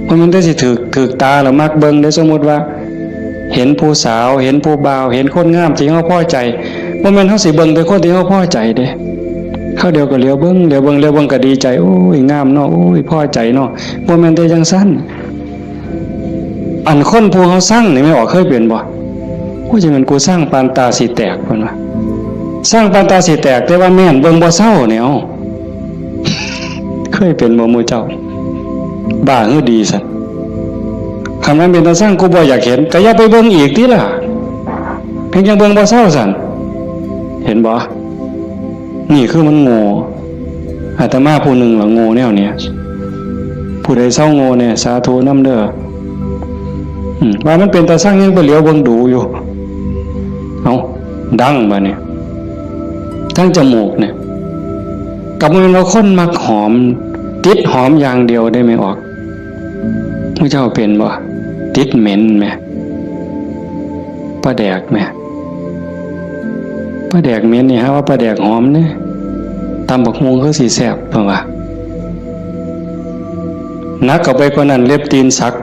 บ่แม่นแต่สิถืก ถืกตาแล้วมักเบิ่งเด้ สมมุติว่า เห็นผู้สาว เห็นผู้บ่าว เห็นคนงามที่เฮาพอใจ บ่แม่นเฮาสิเบิ่งแต่คนที่เฮาพอใจเด้ คราวเดียวก็เหลียวเบิ่ง เหลียวเบิ่ง เหลียวเบิ่งก็ดีใจ โอ้ย งามเนาะ โอ้ย พอใจเนาะ บ่แม่นแต่จั่งซั้น อันคนผู้เฮาซังนี่ แม่ออกเคยเป็นบ่ โอ้ย จั่งแม่นกูซังปานตาสิแตก เพิ่นว่า ซังปานตาสิแตก แต่ว่าแม่นเบิ่งบ่เซาเนี่ย เอ้า เคยเป็นบ่หมู่เจ้า บ้าหรือดีซั้น คันมันเป็นตาซัง กูบ่อยากเห็น ก็อย่าไปเบิ่งอีกติล่ะ เพียงจั่งเบิ่งบ่เซาซั้น เห็นบ่ นี่คือมันโง่ อาตมาผู้หนึ่งล่ะโง่แนวเนี้ย ผู้ใดเซาโง่แน่ สาธุนำเด้อ อืม ว่ามันเป็นตาซังยังไปเหลียวเบิ่งดูอยู่ เอ้า ดังบาดนี้ ทั้งจมูกเนี่ย ก็บ่แม่นว่าคนมักหอม ติดหอมอย่างเดียวเด้แม่ออก หมู่เจ้าเป็นบ่ ติดเหม็นแหม ปลาแดกแหม ปลาแดกเหม็นนี่ หาว่าปลาแดกหอมเด้ ตำบักหุ่งคือสิแซ่บ เพิ่นว่า หนักเข้าไปกว่านั้น เล็บตีนสัก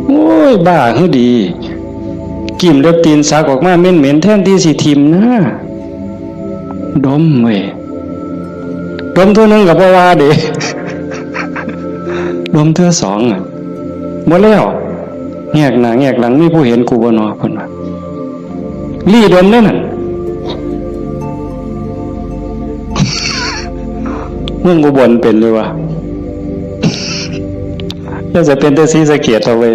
โอ้ย บ้าหรือดี กลิ่นเล็บตีนสักออกมาเหม็นๆ แทนที่สิถิ่มนะ ดมเว้ย ดมเทื่อหนึ่งก็บ่ว่าเด้ ดมเทื่อสองอะ บ่แล้ว แงกหน้าแงกหลัง มีผู้เห็นกูบ่นอ เพิ่นว่า ลี้ดมเด้นั่น เมืองอุบลเป็นอยู่วะ แล้วจะเป็นแต่ศรีสะเกษเอาเว้ย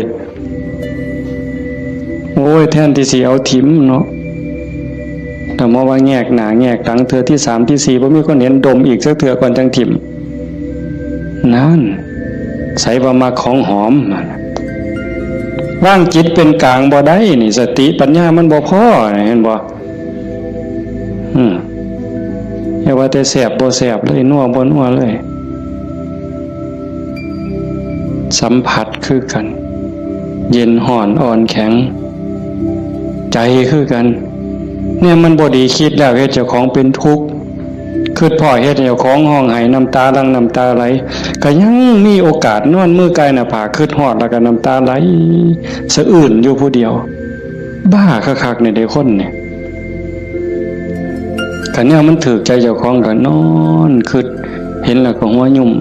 โอ้ย แทนที่สิเอาถิ่มเนาะ แต่มาว่าแงกหน้าแงกหลังเทื่อที่สามที่สี่ บ่มีคนเห็น ดมอีกสักเทื่อก่อนจั่งถิ่ม นั่น ไสว่ามักของหอม วางจิตเป็นกลางบ่ได้นี่ สติปัญญามันบ่พอ เห็นบ่ อืม อย่าว่าแต่แซ่บบ่แซ่บเลย นัวบ่นัวเลย สัมผัสคือกัน เย็นฮ้อนอ่อนแข็ง ใจคือกัน เนี่ยมันบ่ดี คิดแล้วเฮ็ดเจ้าของเป็นทุกข์ คิดพ้อเฮ็ดให้เจ้าของฮ้องไห้น้ำตาหลั่งน้ำตาไหล ก็ยังมีโอกาสนอนมือกายหน้าผาก คิดฮอดแล้วก็น้ำตาไหลสะอื้นอยู่ผู้เดียว บ้าคักๆ นี่เด้คนนี่ คันแนวมันถืกใจเจ้าของก็นอนคิด เห็นแล้วก็หัวยุ่ม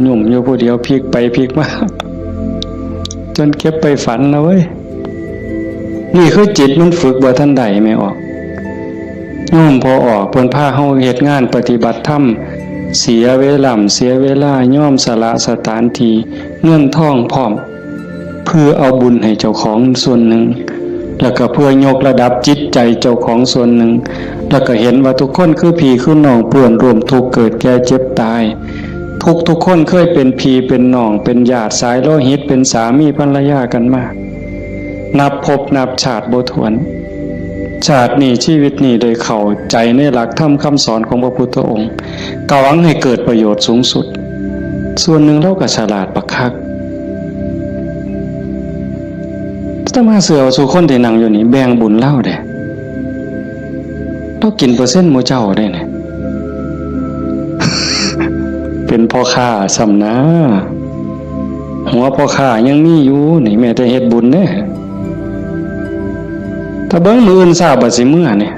ยุ่มอยู่ผู้เดียว พลิกไปพลิกมา จนเก็บไปฝันนะเว้ย นี่คือจิตมันฝึกบ่ทันได้แม่ออก โยมพ่อออก เพิ่นพาเฮาเฮ็ดงานปฏิบัติธรรม เสียเวลา เสียเวลา ยอมสละสถานที่ เงินทองพร้อม เพื่อเอาบุญให้เจ้าของส่วนหนึ่ง แล้วก็เพื่อยกระดับจิตใจเจ้าของส่วนหนึ่ง แล้วก็เห็นว่าทุกคนคือพี่คือน้อง เพื่อนร่วมทุกข์เกิดแก่เจ็บตาย ทุกทุกคนเคยเป็นพี่เป็นน้อง เป็นญาติสายโลหิต เป็นสามีภรรยากันมา นับภพนับชาติบ่ถ้วน ชาตินี้ชีวิตนี้ได้เข้าใจในหลักธรรมคำสอนของพระพุทธองค์ ก็หวังให้เกิดประโยชน์สูงสุด ส่วนหนึ่งลาวก็ฉลาดบักคัก อาตมาเชื่อว่าซุคนที่นั่งอยู่นี่แบ่งบุญลาวเด้ ลาวกินเปอร์เซ็นต์หมู่เจ้าเด้เนี่ย เป็นพ่อค้าซ้ำนะ หัวพ่อค้ายังมีอยู่นี่ แม้แต่เฮ็ดบุญเด้ ถ้าเบิ่งมื้ออื่นเช้าบัดสิเมือนี่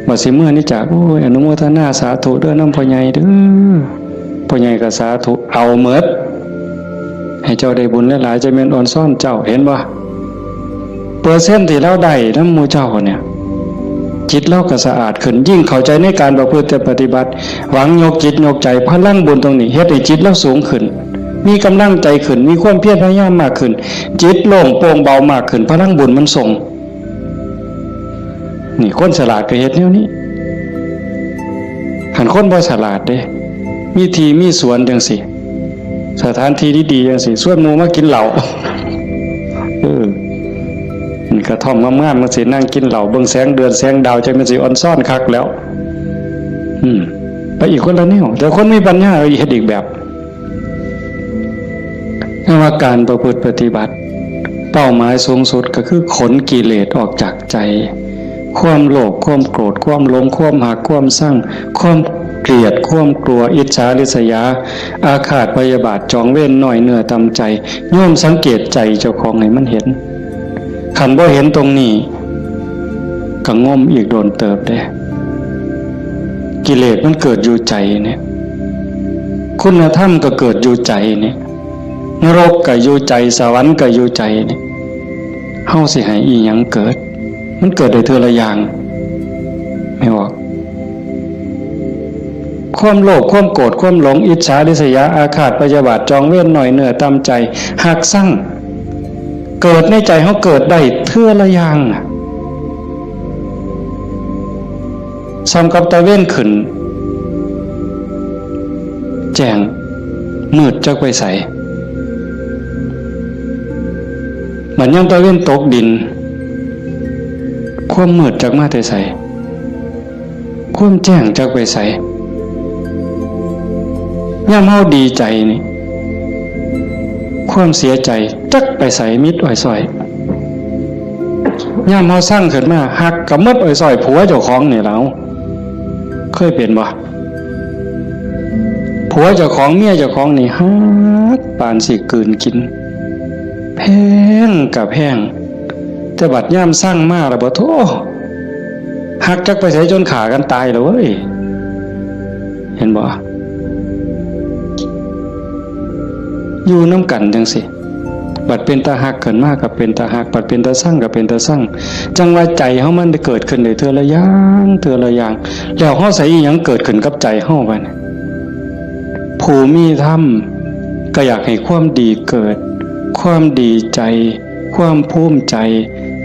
บัดสิเมือนี่จ้ะ โอ้ย อนุโมทนาสาธุเด้อนำพ่อใหญ่เด้อ พ่อใหญ่ก็สาธุ เอาหมด ให้เจ้าได้บุญหลายๆ จะแม่นออนซอนเจ้า เห็นบ่ เปอร์เซ็นต์ที่ลาวได้นำหมู่เจ้าเนี่ย จิตลาวก็สะอาดขึ้น ยิ่งเข้าใจในการประพฤติปฏิบัติ หวังยกจิตยกใจ พลังบุญตรงนี้เฮ็ดให้จิตลาวสูงขึ้น มีกำลังใจขึ้น มีความเพียรพยายามมากขึ้น จิตโล่งโปร่งเบามากขึ้น พลังบุญมันส่ง นี่คนฉลาดก็เฮ็ดแนวนี้ คันคนบ่ฉลาดเด้ มีที่มีสวนจังซี่ สถานที่ดีๆจังซี่ ชวนหมู่มากินเหล้า เออ นี่กระท่อมงามๆจังซี่ นั่งกินเหล้า เบิ่งแสงเดือนแสงดาว จังแม่นสิออนซอนคักแล้ว อืม ไปอีกคนละแนว แต่คนมีปัญญาเฮ็ดอีกแบบ แต่ว่าการประพฤติปฏิบัติ เป้าหมายสูงสุดก็คือขนกิเลสออกจากใจ ความโลภ ความโกรธ ความหลง ความฮัก ความซัง ความเกลียด ความกลัว อิจฉาริษยา อาฆาตพยาบาท จองเวร น้อยเนื้อต่ำใจ โยมสังเกตใจเจ้าของให้มันเห็น คันบ่เห็นตรงนี้ ก็งมอีกโดนเติบเด้ กิเลสมันเกิดอยู่ใจเนี่ย คุณธรรมก็เกิดอยู่ใจเนี่ย นรกก็อยู่ใจ สวรรค์ก็อยู่ใจเนี่ย เฮาสิให้อีหยังเกิด มันเกิดได้เทื่อละอย่าง แม่นบ่ ความโลภ ความโกรธ ความหลง อิจฉาริษยา อาฆาตพยาบาท จองเวร น้อยเนื้อต่ำใจ ฮักซัง เกิดในใจเฮาเกิดได้เทื่อละอย่างน่ะ ส่ำกับตะเวนขึ้น แจ้ง มืดจักไปไส บัดยามตะเวนตกดิน ความมืดจักมาแต่ไส ความแจ้งจักไปไส ยามเฮาดีใจนี่ ความเสียใจจักไปไส มิดอ้อยซ้อย ยามเฮาซังขึ้นมา ฮักก็หมดอ้อยซ้อย ผัวเจ้าของนี่แหล้ว เคยเป็นบ่ ผัวเจ้าของ เมียเจ้าของนี่ฮักปานสิกลืนกิน แพงก็แพง แต่บัดยามซังมาแล้วบ่ โธ่ ฮักจักไปไสจนฆ่ากันตายแล้วเว้ย เห็นบ่ อยู่นำกันจังซี่ บัดเป็นตาฮักขึ้นมาก็เป็นตาฮัก บัดเป็นตาซังก็เป็นตาซัง จั่งว่าใจเฮามันได้เกิดขึ้นได้เทื่อละอย่าง เทื่อละอย่าง แล้วเฮาใส่อีหยังเกิดขึ้นกับใจเฮาบัดนี้ ผู้มีธรรมก็อยากให้ความดีเกิด ความดีใจ ความภูมิใจ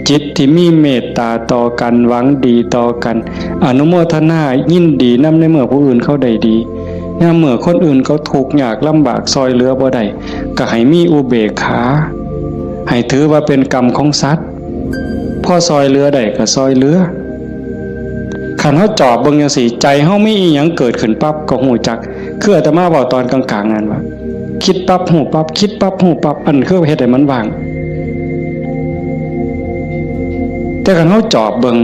จิตที่มีเมตตาต่อกัน หวังดีต่อกัน อนุโมทนายินดีนำในเมื่อผู้อื่นเขาได้ดี ยามเมื่อคนอื่นเขาทุกข์ยากลำบาก ซ่อยเหลือบ่ได้ ก็ให้มีอุเบกขา ให้ถือว่าเป็นกรรมของสัตว์ พอซอยเหลือได้ก็ซอยเหลือ คันเฮาจอบเบิ่งจั่งซี้ ใจเฮามีอีหยังเกิดขึ้นปั๊บก็ฮู้จัก คืออาตมาเว้าตอนกลางๆนั่นว่า คิดปั๊บฮู้ปั๊บ คิดปั๊บฮู้ปั๊บ อันคือเฮ็ดให้มันว่าง แต่คันเฮาจอบเบิ่ง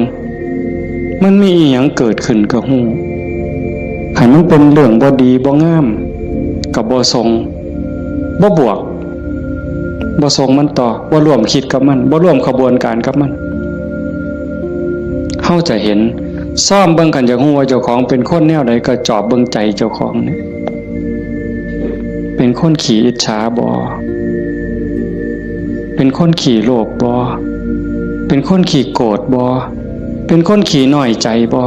มันมีอีหยังเกิดขึ้นก็ฮู้ คันมันเป็นเรื่องบ่ดีบ่งาม ก็บ่ส่ง บ่บวก บ่ส่งมันต่อ บ่ร่วมคิดกับมัน บ่ร่วมขบวนการกับมัน เฮาจะเห็น ซ่อมเบิ่ง คันอยากฮู้ว่าเจ้าของเป็นคนแนวใด ก็จอบเบิ่งใจเจ้าของเนี่ย เป็นคนขี้อิจฉาบ่ เป็นคนขี้โลภบ่ เป็นคนขี้โกรธบ่ เป็นคนขี้น้อยใจบ่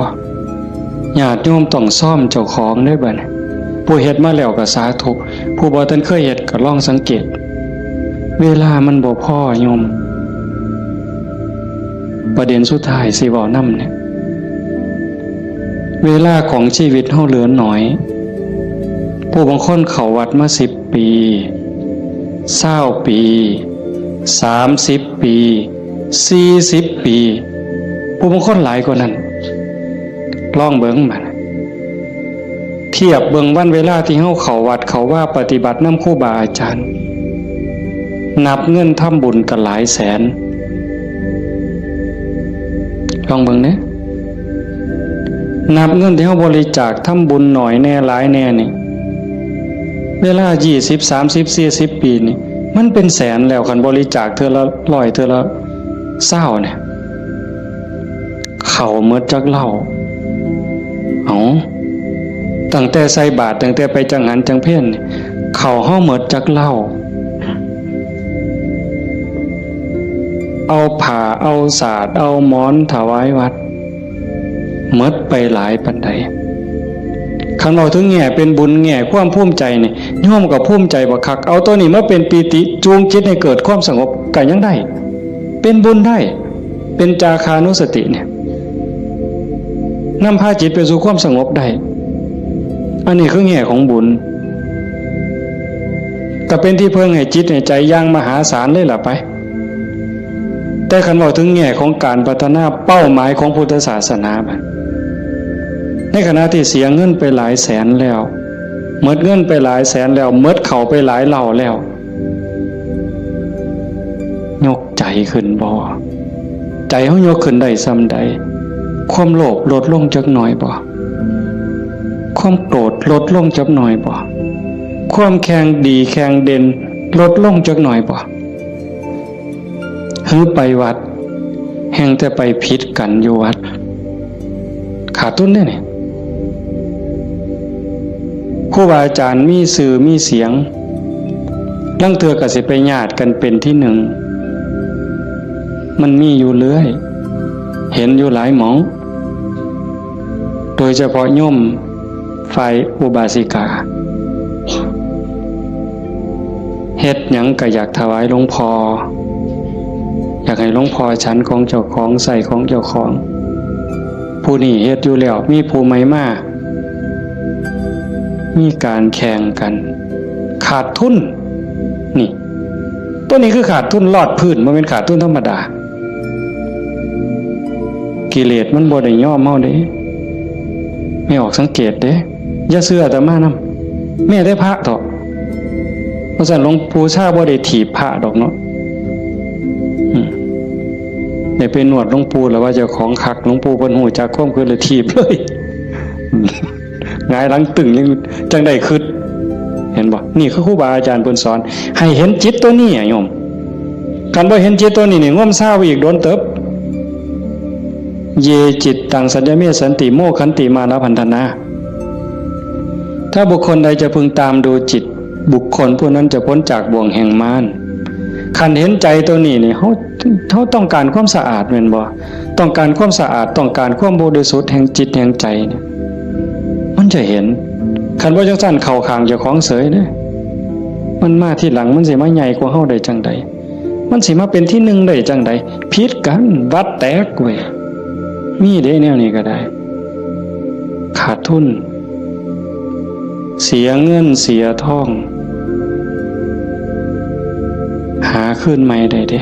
ญาติโยมต้องซ่อมเจ้าของเด้อบัดนี้ ผู้เฮ็ดมาแล้วก็สาธุ ผู้บ่ทันเคยเฮ็ดก็ลองสังเกต เวลามันบ่พอโยม ประเด็นสุดท้ายสิเว้านำเนี่ย เวลาของชีวิตเฮาเหลือน้อย ผู้บางคนเข้าวัดมาสิบปี ซาวปี สามสิบปี สี่สิบปี ผู้บางคนหลายกว่านั้น ลองเบิ่งบัด เทียบเบิ่งวันเวลาที่เฮาเข้าวัดเข้าวาปฏิบัตินำครูบาอาจารย์ นับเงินทำบุญก็หลายแสน ลองเบิ่งเด้ นับเงินที่เฮาบริจาคทำบุญหน่อยแน่หลายแน่นี่ เวลายี่สิบ สามสิบ สี่สิบปีนี่ มันเป็นแสนแล้ว คันบริจาคเทื่อละร้อย เทื่อละซาวเนี่ย เข้าหมดจักเหล้า เอ้า ตั้งแต่ใส่บาตร ตั้งแต่ไปจังหันจังเพลนี่ เข้าเฮาหมดจักเหล้า เอาผ้า เอาสาด เอาหมอนถวายวัด หมดไปหลายปานใด คันเว้าถึงแง่เป็นบุญ แง่ความภูมิใจนี่ โยมก็ภูมิใจบักคัก เอาตัวนี้มาเป็นปีติ จูงจิตให้เกิดความสงบ ก็ยังได้ เป็นบุญได้ เป็นจาคานุสติเนี่ย นำพาจิตไปสู่ความสงบได้ อันนี้คือแง่ของบุญ ก็เป็นที่เพิ่งให้จิตให้ใจอย่างมหาศาลเลยล่ะไป แต่คันเว้าถึงแง่ของการพัฒนาเป้าหมายของพุทธศาสนาบัด ในขณะที่เสียเงินไปหลายแสนแล้ว หมดเงินไปหลายแสนแล้ว หมดเข้าไปหลายเหล้าแล้ว ยกใจขึ้นบ่ ใจเฮายกขึ้นได้ส่ำใด ความโลภลดลงจักหน่อยบ่ ความโกรธลดลงจักหน่อยบ่ ความแข่งดีแข่งเด่นลดลงจักหน่อยบ่ หือไปวัด แฮ่งแต่ไปผิดกันอยู่วัด ขาดทุนเด้นี่ ครูบาอาจารย์มีชื่อมีเสียง ลางเทื่อก็สิไปญาติกันเป็นที่หนึ่ง มันมีอยู่เรื่อย เห็นอยู่หลายหม่อง โดยเฉพาะโยมฝ่ายอุบาสิกา เฮ็ดหยังก็อยากถวายหลวงพ่อ อยากให้หลวงพ่อฉันของเจ้าของ ใช้ของเจ้าของ ผู้นี้เฮ็ดอยู่แล้ว มีผู้ใหม่มา มีการแข่งกัน ขาดทุน นี่ ตัวนี้คือขาดทุนลอดพื้น บ่แม่นขาดทุนธรรมดา กิเลสมันบ่ได้ยอมเฮาเด้ แม่ออกสังเกตเด้ อย่าเชื่ออาตมานำ แม้แต่พระเถาะ เพราะฉะนั้นหลวงปู่ชาบ่ได้ถีบพระดอกเนาะ อืม ได้ไปนวดหลวงปู่แล้วว่าเจ้าของคัก หลวงปู่เพิ่นฮู้จักความคิดเลยถีบเลย หงายหลังตึงยังจังได้คิด เห็นบ่ นี่คือครูบาอาจารย์เพิ่นสอน ให้เห็นจิตตัวนี้อะโยม คันบ่เห็นจิตตัวนี้นี่ งมซาวอีกโดนเติบ เยจิตตังสัญญเมสันติ โมคขันติมานะพันธนา ถ้าบุคคลใดจะพึงตามดูจิต บุคคลผู้นั้นจะพ้นจากบ่วงแห่งมาร คันเห็นใจตัวนี้นี่ เฮา เฮาต้องการความสะอาดแม่นบ่ ต้องการความสะอาด ต้องการความบริสุทธิ์แห่งจิตแห่งใจเนี่ย มันจะเห็น คันบ่จังซั่นเข้าข้างเจ้าของเสยเด้ มันมาทีหลัง มันสิมาใหญ่กว่าเฮาได้จังใด มันสิมาเป็นที่หนึ่งได้จังใด ผิดกัน วัดแตกเว้ย มีเด้แนวนี้ก็ได้ ขาดทุน เสียเงินเสียทอง หา คืนใหม่ได้เด้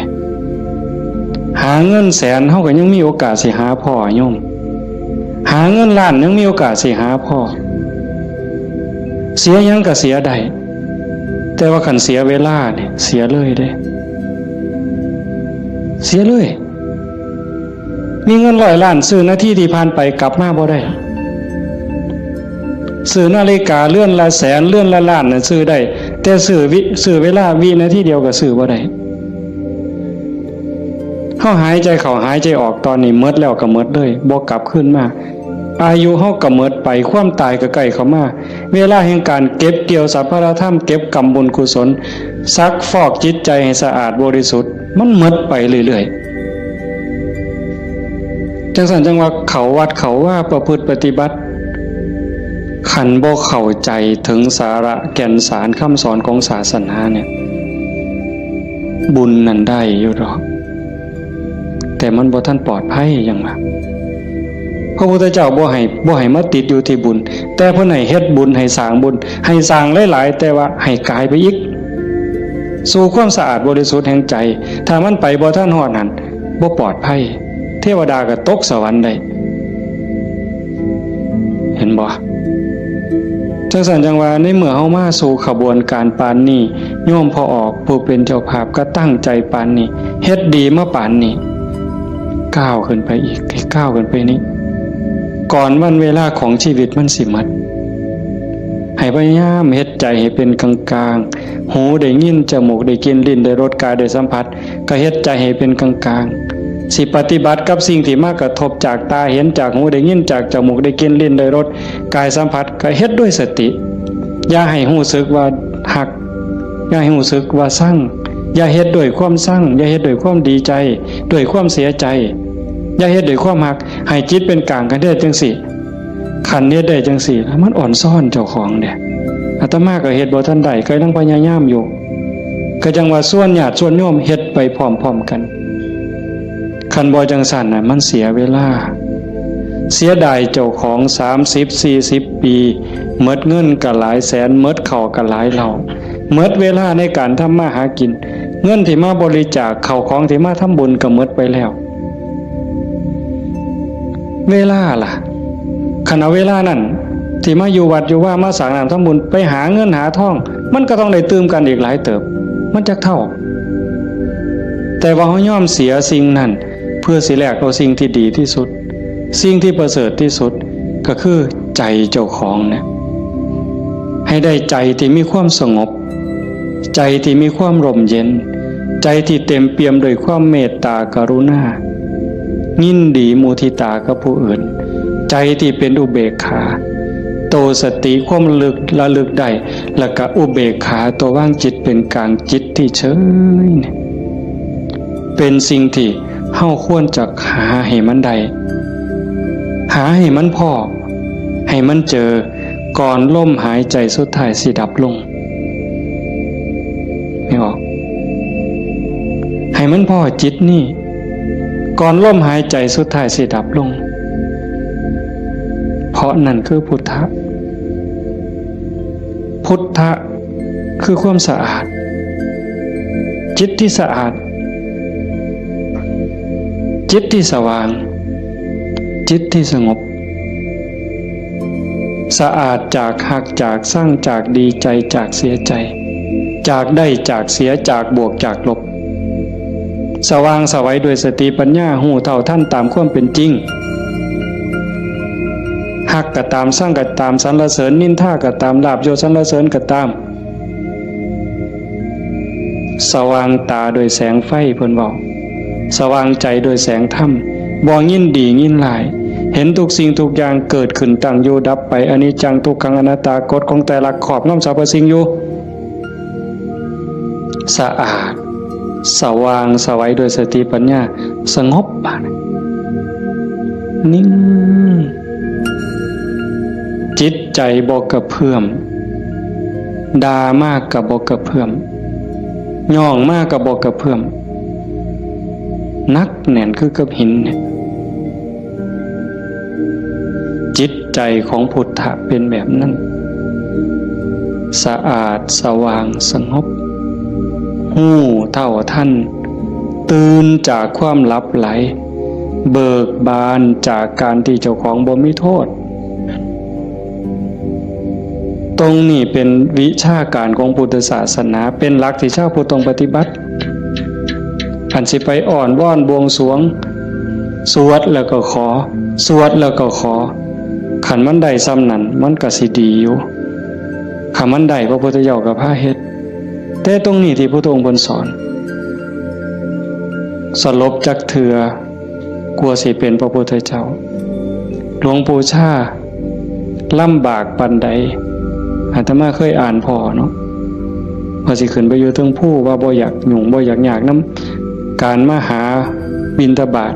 หาเงินแสนเฮาก็ยังมีโอกาสสิหาพ้อโยม หาเงินล้านยังมีโอกาสสิหาพ้อ เสียหยังก็เสียได้ แต่ว่าคันเสียเวลาเนี่ยเสียเลยเด้ เสียเลย มีเงินร้อยล้านซื้อนาทีที่ผ่านไปกลับมาบ่ได้ ซื้อนาฬิกาเรือนละแสนเรือนละล้านน่ะซื้อได้ แต่ซื้อวิ ซื้อเวลาวินาทีเดียวก็ซื้อบ่ได้ เฮาหายใจเข้าหายใจออกตอนนี้หมดแล้วก็หมดเลย บ่กลับคืนมา อายุเฮาก็หมดไป ความตายก็ใกล้เข้ามา เวลาแห่งการเก็บเกี่ยวสรรพธรรม เก็บกำบุญกุศล ซักฟอกจิตใจให้สะอาดบริสุทธิ์ มันหมดไปเรื่อยๆ จังซั่นจังว่าเข้าวัดเข้าวาประพฤติปฏิบัติ คันบ่เข้าใจถึงสาระแก่นสารคำสอนของศาสนาเนี่ย บุญนั่นได้อยู่ดอก แต่มันบ่ทันปลอดภัยหยังว่า พระพุทธเจ้าบ่ให้ บ่ให้มาติดอยู่ที่บุญ แต่เพิ่นให้เฮ็ดบุญ ให้สร้างบุญ ให้สร้างหลายๆ แต่ว่าให้กายไปอีก สู่ความสะอาดบริสุทธิ์แห่งใจ ถ้ามันไปบ่ทันฮอดนั่น บ่ปลอดภัย เทวดาก็ตกสวรรค์ได้ เห็นบ่ จังซั่นจังว่าในเมื่อเฮามาสู่ขบวนการปานนี้ โยมพ่อออกผู้เป็นเจ้าภาพก็ตั้งใจปานนี้ เฮ็ดดีมาปานนี้ ก้าวขึ้นไปอีก ก้าวขึ้นไปนี้ ก่อนวันเวลาของชีวิตมันสิหมด ให้พยายามเฮ็ดใจให้เป็นกลางๆ หูได้ยิน จมูกได้กลิ่น ลิ้นได้รส กายได้สัมผัส ก็เฮ็ดใจให้เป็นกลางๆ สิปฏิบัติกับสิ่งที่มากระทบจากตาเห็น จากหูได้ยิน จากจมูกได้กลิ่น ลิ้นได้รส กายสัมผัส ก็เฮ็ดด้วยสติ อย่าให้รู้สึกว่าฮัก อย่าให้รู้สึกว่าชัง อย่าเฮ็ดด้วยความชัง อย่าเฮ็ดด้วยความดีใจ ด้วยความเสียใจ อย่าเฮ็ดด้วยความฮัก ให้จิตเป็นกลางกันได้จังซี่ คันเฮ็ดได้จังซี่ มันอ่อนซ้อนเจ้าของเด้ อาตมาก็เฮ็ดบ่ทันได้ ก็ยังพยายามอยู่ ก็จังว่าชวนญาติชวนโยมเฮ็ดไปพร้อมๆกัน คันบ่จังซั่นน่ะ มันเสียเวลา เสียดายเจ้าของ สามสิบ สี่สิบ ปี หมดเงินก็หลายแสน หมดข้าวก็หลายเหล้า หมดเวลาในการทำมาหากิน เงินที่มาบริจาค ข้าวของที่มาทำบุญก็หมดไปแล้ว เวลาล่ะ คันเอาเวลานั้นที่มาอยู่วัดอยู่วา มาสร้างน้ำทำบุญ ไปหาเงินหาทอง มันก็ต้องได้ตื่มกันอีกหลายเติบ มันจักเท่า แต่ว่าเฮายอมเสียสิ่งนั้น เพื่อสิแลกเอาสิ่งที่ดีที่สุด สิ่งที่ประเสริฐที่สุด ก็คือใจเจ้าของเนี่ย ให้ได้ใจที่มีความสงบ ใจที่มีความร่มเย็น ใจที่เต็มเปี่ยมด้วยความเมตตากรุณา ยินดีมุทิตากับผู้อื่น ใจที่เป็นอุเบกขา โตสติความระลึก ระลึกได้ แล้วก็อุเบกขาตัววางจิตเป็นกลาง จิตที่เฉยเนี่ย เป็นสิ่งที่เฮาควรจะหาให้มันได้ หาให้มันพ้อ ให้มันเจอ ก่อนลมหายใจสุดท้ายสิดับลง ไม่ออก ให้มันพ้อจิตนี่ ก่อนลมหายใจสุดท้ายสิดับลง เพราะนั่นคือพุทธะ พุทธะคือความสะอาด จิตที่สะอาด จิตที่สว่าง จิตที่สงบ สะอาดจากฮัก จากชัง จากดีใจ จากเสียใจ จากได้ จากเสีย จากบวก จากลบ สว่างไสวด้วยสติปัญญา ฮู้เท่าทันตามความเป็นจริง ฮักก็ตาม ชังก็ตาม สรรเสริญนินทาก็ตาม ลาภยศสรรเสริญก็ตาม สว่างตาด้วยแสงไฟ เพิ่นเว้า สว่างใจด้วยแสงธรรม บ่ยินดียินร้าย เห็นทุกสิ่งทุกอย่างเกิดขึ้น ตั้งอยู่ดับไป อนิจจัง ทุกขัง อนัตตา กฎของไตรลักษณ์ครอบงำสรรพสิ่งอยู่ สะอาด สว่างไสวด้วยสติปัญญา สงบ บาดนี้ นิ่ง จิตใจบ่กระเพื่อม ด่ามากก็บ่กระเพื่อม ย่องมากก็บ่กระเพื่อม หนักแน่นคือกับหินเนี่ย จิตใจของพุทธะเป็นแบบนั้น สะอาด สว่าง สงบ ฮู้เท่าทัน ตื่นจากความหลับไหล เบิกบานจากการที่เจ้าของบ่มีโทษ ตรงนี้เป็นวิชาการของพุทธศาสนา เป็นหลักที่ชาวพุทธต้องปฏิบัติ อันสิไปอ้อนวอนบวงสรวง สวดแล้วก็ขอ สวดแล้วก็ขอ คันมันได้ส่ำนั้น มันก็สิดีอยู่ คันมันได้ พระพุทธเจ้าก็พาเฮ็ด แต่ตรงนี้ที่พระพุทธองค์เพิ่นสอน สลบจักเทื่อ กว่าสิเป็นพระพุทธเจ้า หลวงปู่ชาลำบากปานใด อาตมาเคยอ่านพ้อเนาะ ว่าสิขึ้นไปอยู่เทิงภู ว่าบ่อยากยุ่ง บ่อยากยากนำการมาหาบิณฑบาต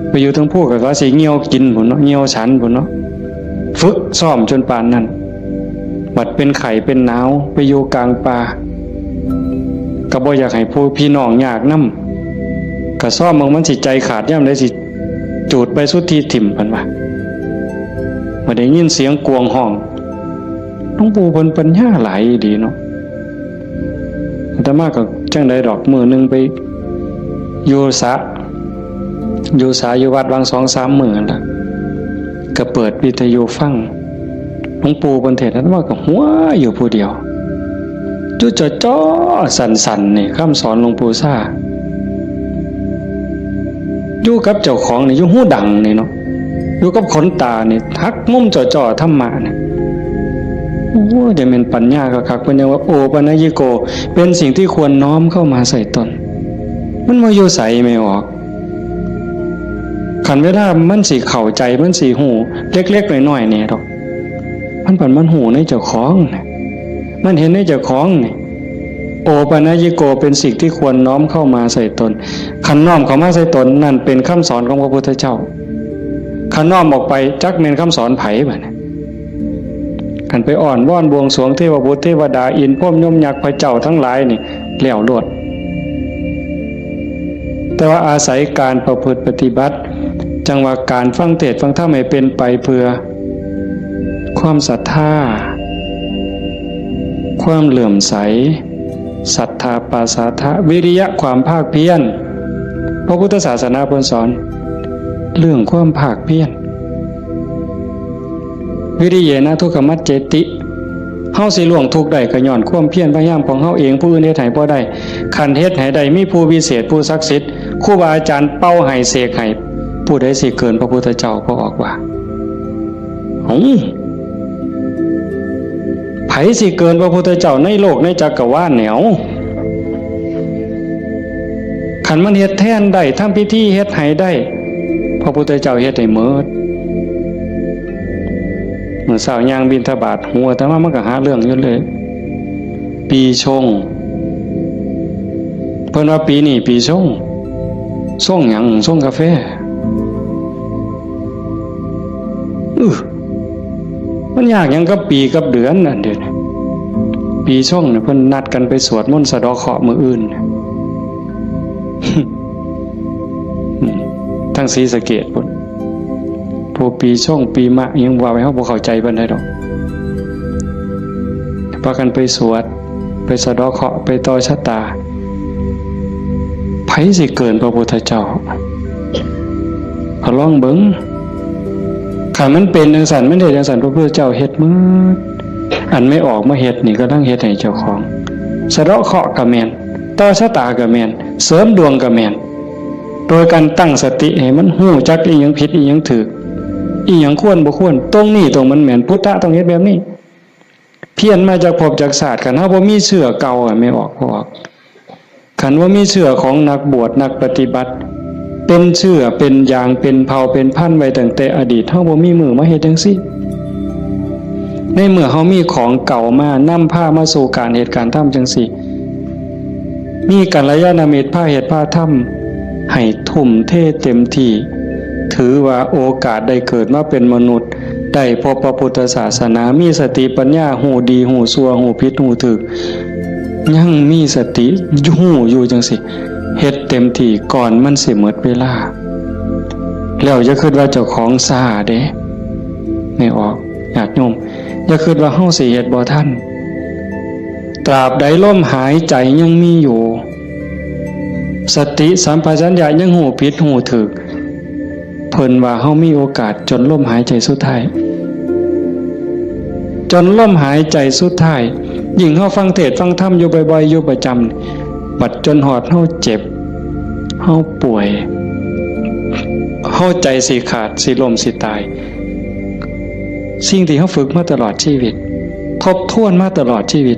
ไปอยู่เทิงภูก็ว่าสิเหี่ยวกินพุ้นเนาะ เหี่ยวฉันพุ้นเนาะ ฝึกซ้อมจนปานนั้น บัดเป็นไข้เป็นหนาว ไปอยู่กลางป่า ก็บ่อยากให้ผู้พี่น้องยากนำ ก็ซ้อมเบิ่งมันสิใจขาดยามใด สิจูดใบสุทธิถิ่ม เพิ่นว่า บ่ได้ยินเสียงกวางฮ้อง หลวงปู่เพิ่นปัญญาหลายดีเนาะ อาตมาก็จั่งใดดอก มื้อหนึ่งไปอยู่สระ อยู่สระอยู่วัด วางสองสามมื้อนั่นล่ะ ก็เปิดวิทยุฟัง หลวงปู่เพิ่นเทศน์ อาตมาก็หัวอยู่ผู้เดียว อยู่จ่อๆ สั่นๆ นี่ คำสอนหลวงปู่ชา อยู่กับเจ้าของนี่ อยู่หูดังนี่เนาะ อยู่กับขนตานี่ หักมุมจ่อๆ ธรรมะนี่ โอ้ จะเป็นปัญญาคักๆ เพิ่นยังว่า โอปัญญิโก เป็นสิ่งที่ควรน้อมเข้ามาใส่ตน มันบ่อยู่ไส ไม่ออก คันเวลามันสิเข้าใจ มันสิฮู้ เล็กๆ น้อยๆ นี่ดอก มันปันมันฮู้ในเจ้าของนะ มันเห็นในเจ้าของนี่ โอปัญญิโก เป็นสิ่งที่ควรน้อมเข้ามาใส่ตน คันน้อมเข้ามาใส่ตน นั่นเป็นคำสอนของพระพุทธเจ้า คันน้อมออกไป จักแม่นคำสอนไผบัดนี้ คันไปอ้อนวอนบวงสรวงเทวบุตรเทวดา อินทร์พรหมยมยักษ์พระเจ้าทั้งหลายนี่ แล้วโลด แต่ว่าอาศัยการประพฤติปฏิบัติ จั่งว่าการฟังเทศน์ฟังธรรมให้เป็นไปเพื่อ ความศรัทธา ความเลื่อมใส ศรัทธาปาสาทะ วิริยะ ความภาคเพียร พระพุทธศาสนาเพิ่นสอน เรื่องความภาคเพียร วิริเยนะทุกขมัจเจติ เฮาสิล่วงทุกข์ได้ก็ย้อนความเพียรพยายามของเฮาเอง ผู้อื่นเฮ็ดให้บ่ได้ คันเฮ็ดให้ได้ มีผู้วิเศษ ผู้ศักดิ์สิทธิ์ ครูบาอาจารย์เป่าให้ เสกให้ ผู้ใดสิเกินพระพุทธเจ้า พระออกว่า หึ ไผสิเกินพระพุทธเจ้าในโลกในจักรวาลเนี่ย คันมันเฮ็ดแทนได้ ทำพิธีเฮ็ดให้ได้ พระพุทธเจ้าเฮ็ดให้หมด มื้อเช้าย่างบิณฑบาต หัวอาตมามันก็หาเรื่องอยู่เลย ปีชง เพิ่นว่าปีนี้ปีชง ชงหยัง ชงกาแฟ อื้อ มันยากหยังกับปีกับเดือนอันเดียวนี้ ปีชงเนี่ยเพิ่นนัดกันไปสวดมนต์สะเดาะเคราะห์มื้ออื่น อืม ทั้งศรีสะเกษพุ้น พวกปีชงปีมะยังว่าไป เฮาบ่เข้าใจปานใดดอก พากันไปสวด ไปสะเดาะเคราะห์ ไปต่อชะตา ไผสิเกินพระพุทธเจ้า เอาลองเบิ่ง คันมันเป็นจั่งซั่น มันเฮ็ดจั่งซั่น พระพุทธเจ้าเฮ็ดหมด อันไม่ออกมาเฮ็ดนี่กำลังเฮ็ดให้เจ้าของ สะเดาะเคราะห์ก็แม่น ต่อชะตาก็แม่น เสริมดวงก็แม่น โดยการตั้งสติให้มันฮู้จักอีหยังผิดอีหยังถูก อีหยังควรบ่ควร ตรงนี้ตรงมันแม่น พุทธะต้องเฮ็ดแบบนี้ เพี้ยนมาจากภพจากชาติ คันเฮาบ่มีเชื้อเก่าอะ ไม่ออก บ่ออก คันว่ามีเชื้อของนักบวชนักปฏิบัติ เป็นเชื้อเป็นยางเป็นเผ่าเป็นพันธุ์ไว้ตั้งแต่อดีต เฮาบ่มีมือมาเฮ็ดจั่งซี้ ในเมื่อเฮามีของเก่ามานำพามาสู่การเฮ็ดการทำจั่งซี้ มีกัลยาณมิตรพาเฮ็ดพาทำ ให้ทุ่มเทเต็มที่ ถือว่าโอกาสได้เกิดมาเป็นมนุษย์ ได้พบพระพุทธศาสนา มีสติปัญญา ฮู้ดีฮู้ชั่ว ฮู้ผิดฮู้ถูก ยังมีสติฮู้อยู่จั่งซี้ เฮ็ดเต็มที่ก่อนมันสิหมดเวลา แล้วอย่าคิดว่าเจ้าของช้าเด้ ไม่ออก ญาติโยม อย่าคิดว่าเฮาสิเฮ็ดบ่ทัน ตราบใดลมหายใจยังมีอยู่ สติสัมปชัญญะยังฮู้ผิดฮู้ถูก เพิ่นว่าเฮามีโอกาสจนลมหายใจสุดท้าย จนลมหายใจสุดท้าย ยิ่งเฮาฟังเทศน์ฟังธรรมอยู่บ่อยๆ อยู่ประจำ บัดจนฮอดเฮาเจ็บ เฮาป่วย เฮาใจสิขาด สิล้ม สิตาย สิ่งที่เฮาฝึกมาตลอดชีวิต ทบทวนมาตลอดชีวิต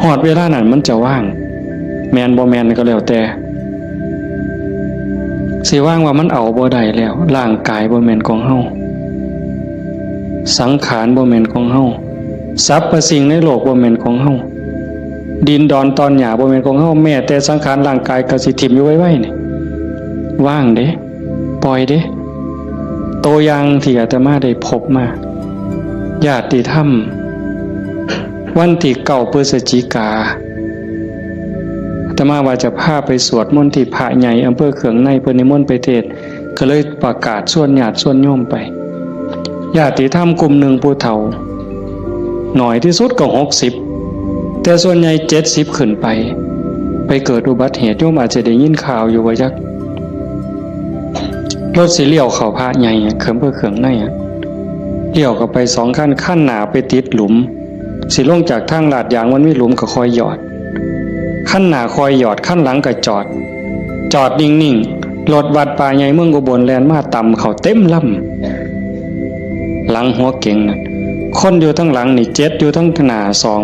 ฮอดเวลานั้นมันจะว่าง แม่นบ่แม่นก็แล้วแต่ สิว่างว่ามันเอาบ่ได้แล้ว ร่างกายบ่แม่นของเฮา สังขารบ่แม่นของเฮา สรรพสิ่งในโลกบ่แม่นของเฮา ดินดอนตอนหญ้าบ่แม่นของเฮา แม้แต่สังขารร่างกายก็สิถิ่มอยู่ไวๆ นี่ ว่างเด้ ปล่อยเด้ ตัวอย่างที่อาตมาได้พบมา ญาติธรรม วันที่เก้าพฤศจิกา อาตมาว่าจะพาไปสวดมนต์ที่พระใหญ่อำเภอเคืองใน เพิ่นนิมนต์ไปเทศน์ ก็เลยประกาศชวนญาติชวนโยมไป ญาติธรรมกลุ่มหนึ่งผู้เฒ่า น้อยที่สุดก็หกสิบ แต่ส่วนใหญ่เจ็ดสิบขึ้นไป ไปเกิดอุบัติเหตุ โยมอาจจะได้ยินข่าวอยู่ว่าจัก รถสิเลี้ยวเข้าพระใหญ่อะ เคืองอำเภอเคืองในอะ เลี้ยวเข้าไปสองคัน คันหน้าไปติดหลุม สิลงจากทางลาดยางมันมีหลุมก็ค่อยหยอด คันหน้าค่อยหยอด คันหลังก็จอด จอดนิ่งๆ รถวัดป่าใหญ่เมืองอุบลแล่นมาตำเข้าเต็มลำ หลังหัวเก๋งน่ะ คนอยู่ทั้งหลังนี่เจ็ด อยู่ทั้งหน้าสอง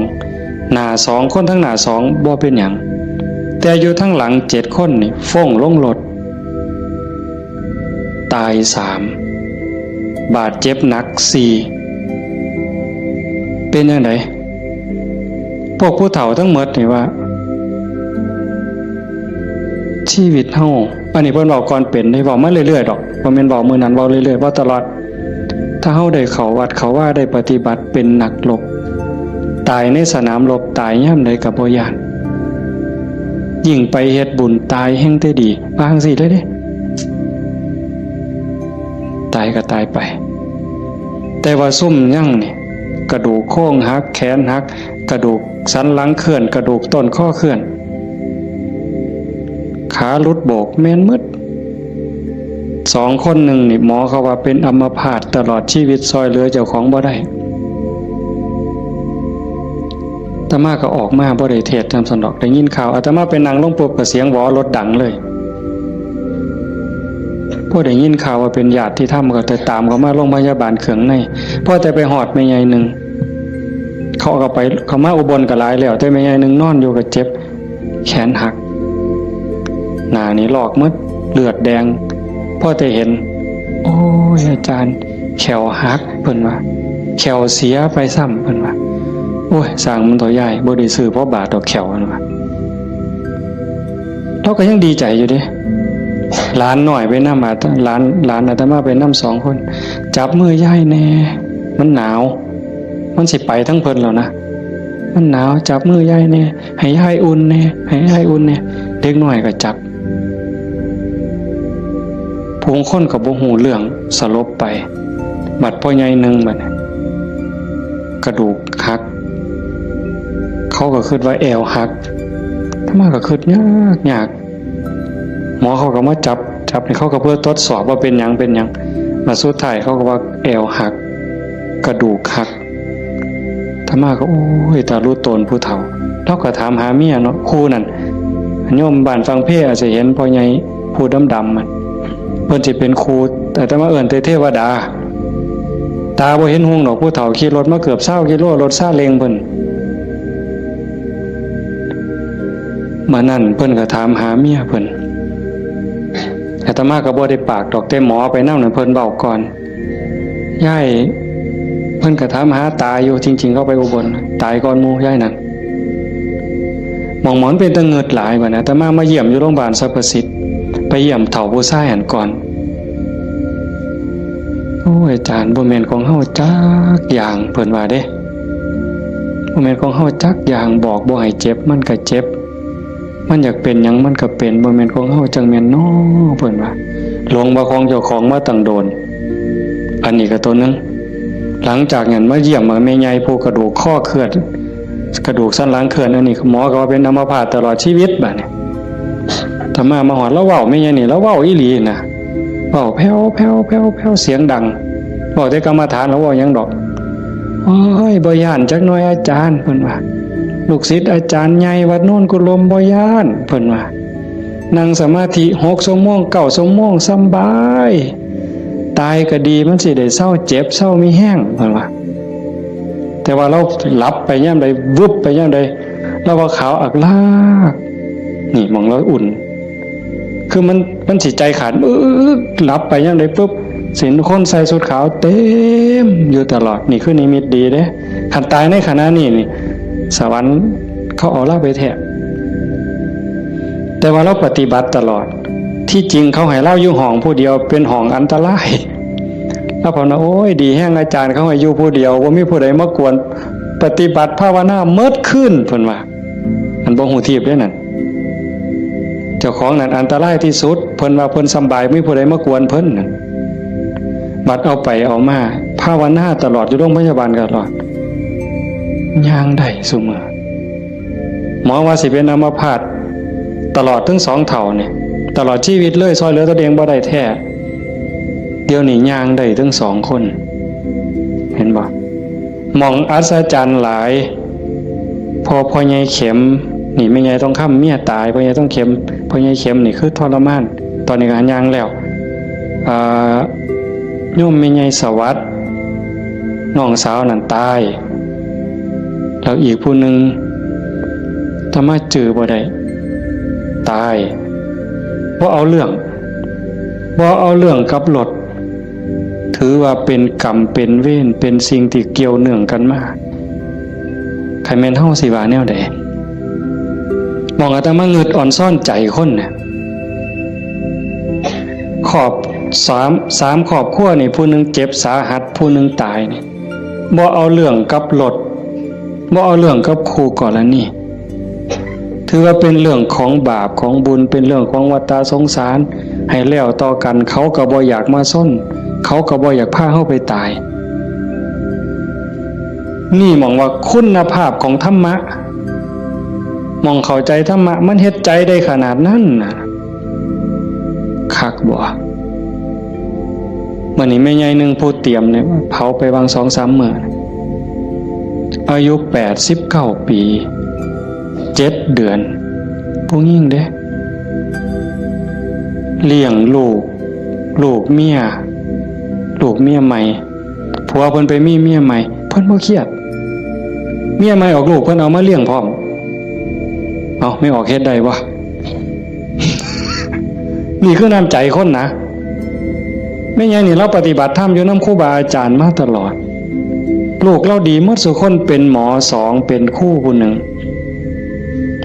หน้าสอง คนทั้งหน้าสองบ่เป็นหยัง แต่อยู่ทั้งหลังเจ็ดคนนี่ฟ้งลงรถ ตายสาม บาดเจ็บหนักสี่ เป็นจั่งใด พวกผู้เฒ่าทั้งหมดนี่ว่า ชีวิตเฮา อันนี้เพิ่นเว้าก่อนเป็นเด้ เว้ามาเรื่อยๆ ดอก บ่แม่นเว้ามื้อนั้น เว้าเรื่อยๆ เว้าตลอด ถ้าเฮาได้เข้าวัดเข้าวา ได้ปฏิบัติเป็นนักรบ ตายในสนามรบ ตายยามใดก็บ่ย้าน ยิ่งไปเฮ็ดบุญตายแฮ่งแต่ดี ว่าจั่งซี้เลยเด้ ตายก็ตายไป แต่ว่าซุมยังนี่ กระดูกโครงหัก แขนหัก กระดูกสันหลังเคลื่อน กระดูกต้นคอเคลื่อน ขาหลุดโบก แม่นหมด สองคนหนึ่งนี่ หมอเขาว่าเป็นอัมพาตตลอดชีวิต ซ่อยเหลือเจ้าของบ่ได้ อาตมาก็ออกมาบ่ได้เทศน์นำซั้นดอก ได้ยินข่าว อาตมาไปนั่งลงปุ๊บก็เสียงหวอรถดังเลย พอได้ยินข่าวว่าเป็นญาติธรรมก็แต่ตามเขามาโรงพยาบาลเคืองใน พอแต่ไปฮอดแม่ใหญ่หนึ่ง เขาก็ไป เขามาอุบลก็หลายแล้ว แต่แม่ใหญ่หนึ่งนอนอยู่ก็เจ็บ แขนหัก หน้านี่ลอกหมด เลือดแดง พอแต่เห็น โอ้ย อาจารย์ แข้วหัก เพิ่นว่า แข้วเสียไปซ้ำ เพิ่นว่า โอ้ย สร้างมันเถาะยาย บ่ได้ซื้อพอบาทดอกแข้ว เพิ่นว่า เราก็ยังดีใจอยู่เด้ หลานน้อยไปนำ อาต- หลาน หลานอาตมาไปนำสองคน จับมือยายแน่ มันหนาว มันสิไปทั้งเพิ่นแล้วนะ มันหนาว จับมือยายแน่ ให้ยายอุ่นแน่ ให้ยายอุ่นแน่ เด็กน้อยก็จับ ผู้คนก็บ่ฮู้เรื่อง สลบไป บัดพ่อใหญ่หนึ่งบัดนี้ กระดูกหัก เขาก็คิดว่าแอวหัก อาตมาก็คิดยากยาก หมอเขาก็มาจับ จับนี่ เขาก็เพื่อทดสอบว่าเป็นหยัง เป็นหยัง มาสุดท้ายเขาก็ว่าแอวหัก กระดูกหัก อาตมาก็ โอ้ย ตาลุโตนผู้เฒ่า เราก็ถามหาเมียเนาะ ครูนั่น โยมบ้านฝั่งเพอาจจะเห็นพ่อใหญ่ผู้ดำๆ มัน เพิ่นสิเป็นครู อาตมาเอิ้นแต่เทวดา ตาบ่เห็นหุงดอก ผู้เฒ่าขี่รถมาเกือบซาวกิโล รถซาเล้งเพิ่น มื้อนั้นเพิ่นก็ถามหาเมียเพิ่น อาตมาก็บ่ได้ปากดอก แต่หมอไปนำนั่นเพิ่นเว้าก่อน ยาย เพิ่นก็ถามหาตาอยู่ จริงๆ เขาไปอุบล ตายก่อนหมู่ยายนั่น หม่องหมอนเป็นตะเงิดหลายบัดนี้ อาตมามาเยี่ยมอยู่โรงพยาบาลสรรพสิทธิ์ ไปเยี่ยมเฒ่าผู้ชายหั้นก่อน โอ้ย อาจารย์ บ่แม่นของเฮาจักอย่าง เพิ่นว่าเด้ บ่แม่นของเฮาจักอย่าง บอกบ่ให้เจ็บ มันก็เจ็บ มันอยากเป็นหยังมันก็เป็น บ่แม่นของเฮาจั่งแม่นน้อ เพิ่นว่า หลงว่าของเจ้าของมาตั้งโดน อันนี้ก็ตัวหนึ่ง หลังจากนั้นมาเยี่ยมแม่ใหญ่ผู้กระดูกคอเคลื่อน กระดูกสันหลังเคลื่อน อันนี้หมอก็ว่าเป็นอัมพาตตลอดชีวิตบัดนี้ อาตมามาฮอด ลาวเว้าแม่นหยังนี่ ลาวเว้าอีหลีนะ เว้าแผ่วๆๆๆ เสียงดัง เว้าแต่กรรมฐาน ลาวเว้าหยังดอก โอ้ย บ่ย้านจักหน่อยอาจารย์ เพิ่นว่า ลูกศิษย์อาจารย์ใหญ่วัดโนนกุลม บ่ย้าน เพิ่นว่า นั่งสมาธิหกชั่วโมง เก้าชั่วโมง สำบาย ตายก็ดี มันสิได้เซาเจ็บ เซามีแฮง เพิ่นว่า แต่ว่าลาวหลับไปยามใด วึบไปยามใด ลาวว่าขาวอักลาก นี่หม่องลาวอุ่น คือมัน มันสิใจขาด อึ๊ก หลับไปยามใดปุ๊บ สิเห็นคนใส่ชุดขาวเต็มอยู่ตลอด นี่คือนิมิตดีเด้ คันตายในขณะนี้นี่ สวรรค์เขาเอาลาวไปแท้ แต่ว่าลาวปฏิบัติตลอด ที่จริงเขาให้ลาวอยู่ห้องผู้เดียว เป็นห้องอันตราย ลาวภาวนา โอ้ย ดีแฮงอาจารย์เขาให้อยู่ผู้เดียว บ่มีผู้ใดมากวน ปฏิบัติภาวนาเมิดคืน เพิ่นว่า อันบ่ฮู้ทีบเด้นั่น เจ้าของนั่นอันตรายที่สุด เพิ่นว่าเพิ่นสำบาย มีผู้ใดมากวนเพิ่นนั่น บัดเอาไปเอามา ภาวนาตลอด อยู่โรงพยาบาลตลอด ย่างได้ซุมื้อ หมอว่าสิเป็นอัมพาตตลอดทั้งสองเฒ่านี่ ตลอดชีวิตเลย ซ่อยเหลือตนเองบ่ได้แท้ เดี๋ยวนี้ย่างได้ทั้งสองคน เห็นบ่ หม่องอัศจรรย์หลาย พอพ่อใหญ่เข็ม นี่แม่ใหญ่ทองคำเมียตาย พ่อใหญ่ทองเข็ม พ่อใหญ่เข็มนี่คือทรมาน ตอนนี้ก็ย่างแล้ว อ่า โยมแม่ใหญ่สวัสดิ์ น้องสาวนั่นตาย แล้วอีกผู้หนึ่ง อาตมาจื่อบ่ได้ ตาย บ่เอาเรื่อง บ่เอาเรื่องกับรถ ถือว่าเป็นกรรมเป็นเวร เป็นสิ่งที่เกี่ยวเนื่องกันมา คันแม่นเฮาสิว่าแนวใด หม่องอาตมางึดอ่อนซ้อนใจคนเนี่ย ครอบ สาม สามครอบครัวนี่ ผู้หนึ่งเจ็บสาหัส ผู้หนึ่งตายนี่ บ่เอาเรื่องกับรถ บ่เอาเรื่องกับคู่กรณี ถือว่าเป็นเรื่องของบาปของบุญ เป็นเรื่องของวัฏฏะสงสาร ให้แล้วต่อกัน เขาก็บ่อยากมาชน เขาก็บ่อยากพาเฮาไปตาย นี่หม่องว่าคุณภาพของธรรมะ หม่องเข้าใจธรรมะ มันเฮ็ดใจได้ขนาดนั้นน่ะ คักบ่ มื้อนี้แม่ใหญ่หนึ่งผู้เตรียมเนี่ย เผาไปวางสองสามมื้อ อายุแปดสิบเก้าปี เจ็ดเดือน ผู้หญิงเด้ เลี้ยงลูก ลูกเมีย ลูกเมียใหม่ ผัวเพิ่นไปมีเมียใหม่ เพิ่นบ่เครียด เมียใหม่ออกลูก เพิ่นเอามาเลี้ยงพร้อม เอ้า แม่ออกเฮ็ดได้บ่ นี่คือน้ำใจคนนะ แม่ใหญ่นี่ลาวปฏิบัติธรรมอยู่นำครูบาอาจารย์มาตลอด ลูกลาวดีหมดซุคน เป็นหมอสอง เป็นครูผู้หนึ่ง